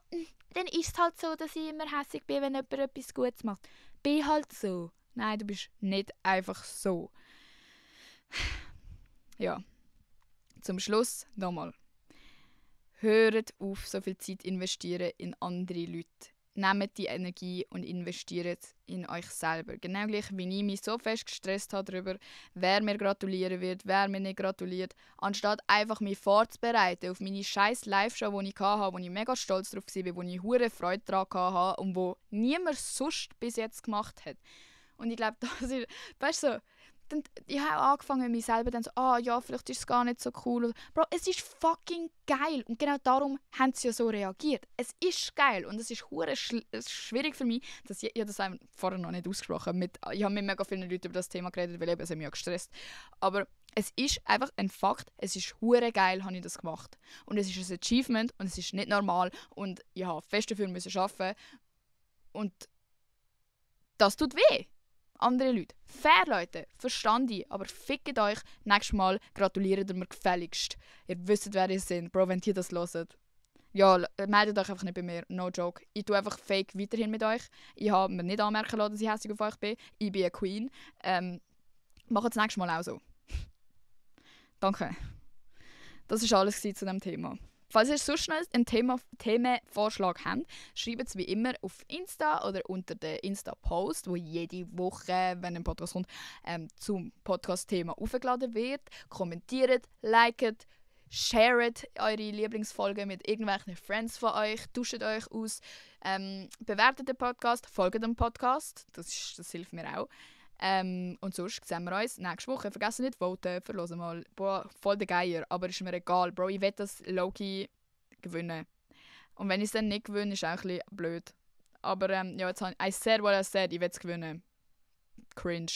dann ist es halt so, dass ich immer hässlich bin, wenn jemand etwas Gutes macht. Bin halt so. Nein, du bist nicht einfach so. Ja. Zum Schluss nochmal. Hört auf, so viel Zeit investieren in andere Leute. Nehmt die Energie und investiert in euch selber. Genau gleich, wie ich mich so fest gestresst habe darüber, wer mir gratulieren wird, wer mir nicht gratuliert, anstatt einfach mich vorzubereiten auf meine scheiß Live-Show, die ich hatte, wo ich mega stolz drauf war, wo ich hure Freude daran hatte und wo niemand sonst bis jetzt gemacht hat. Und ich glaube, das ist, weißt du, so, dann, ich habe auch angefangen, mich selber dann so, ja, vielleicht ist es gar nicht so cool. Bro, es ist fucking geil. Und genau darum haben sie ja so reagiert. Es ist geil und es ist schwierig für mich, dass ich das vorher noch nicht ausgesprochen habe. Ich habe mit mega vielen Leuten über das Thema geredet, weil eben, es hat mich ja gestresst. Aber es ist einfach ein Fakt, es ist hure geil, habe ich das gemacht. Und es ist ein Achievement und es ist nicht normal und ich habe fest dafür müssen arbeiten. Und das tut weh. Andere Leute. Fair, Leute. Verstand ich. Aber fickt euch. Nächstes Mal gratuliert ihr mir gefälligst. Ihr wisst, wer ihr seid. Bro, wenn ihr das hört. Ja, meldet euch einfach nicht bei mir. No joke. Ich tue einfach fake weiterhin mit euch. Ich habe mir nicht anmerken lassen, dass ich hässlich auf euch bin. Ich bin eine Queen. Macht das nächste Mal auch so. Danke. Das war alles zu diesem Thema. Falls ihr sonst noch einen Themenvorschlag habt, schreibt es wie immer auf Insta oder unter den Insta-Post, wo jede Woche, wenn ein Podcast kommt, zum Podcast-Thema aufgeladen wird. Kommentiert, liket, sharet eure Lieblingsfolgen mit irgendwelchen Friends von euch, tauscht euch aus, bewertet den Podcast, folgt dem Podcast, das hilft mir auch. Und sonst sehen wir uns nächste Woche. Vergessen nicht voten, verlosen mal. Boah, voll der Geier, aber ist mir egal. Bro, ich will das Loki gewinnen. Und wenn ich es dann nicht gewinne, ist auch ein bisschen blöd. Aber ja, jetzt habe ich said what I said, ich will es gewinnen. Cringe.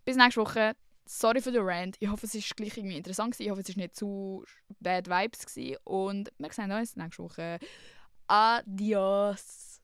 Bis nächste Woche. Sorry für den Rant. Ich hoffe, es war gleich irgendwie interessant gewesen. Ich hoffe, es war nicht zu bad vibes gewesen. Und wir sehen uns nächste Woche. Adios.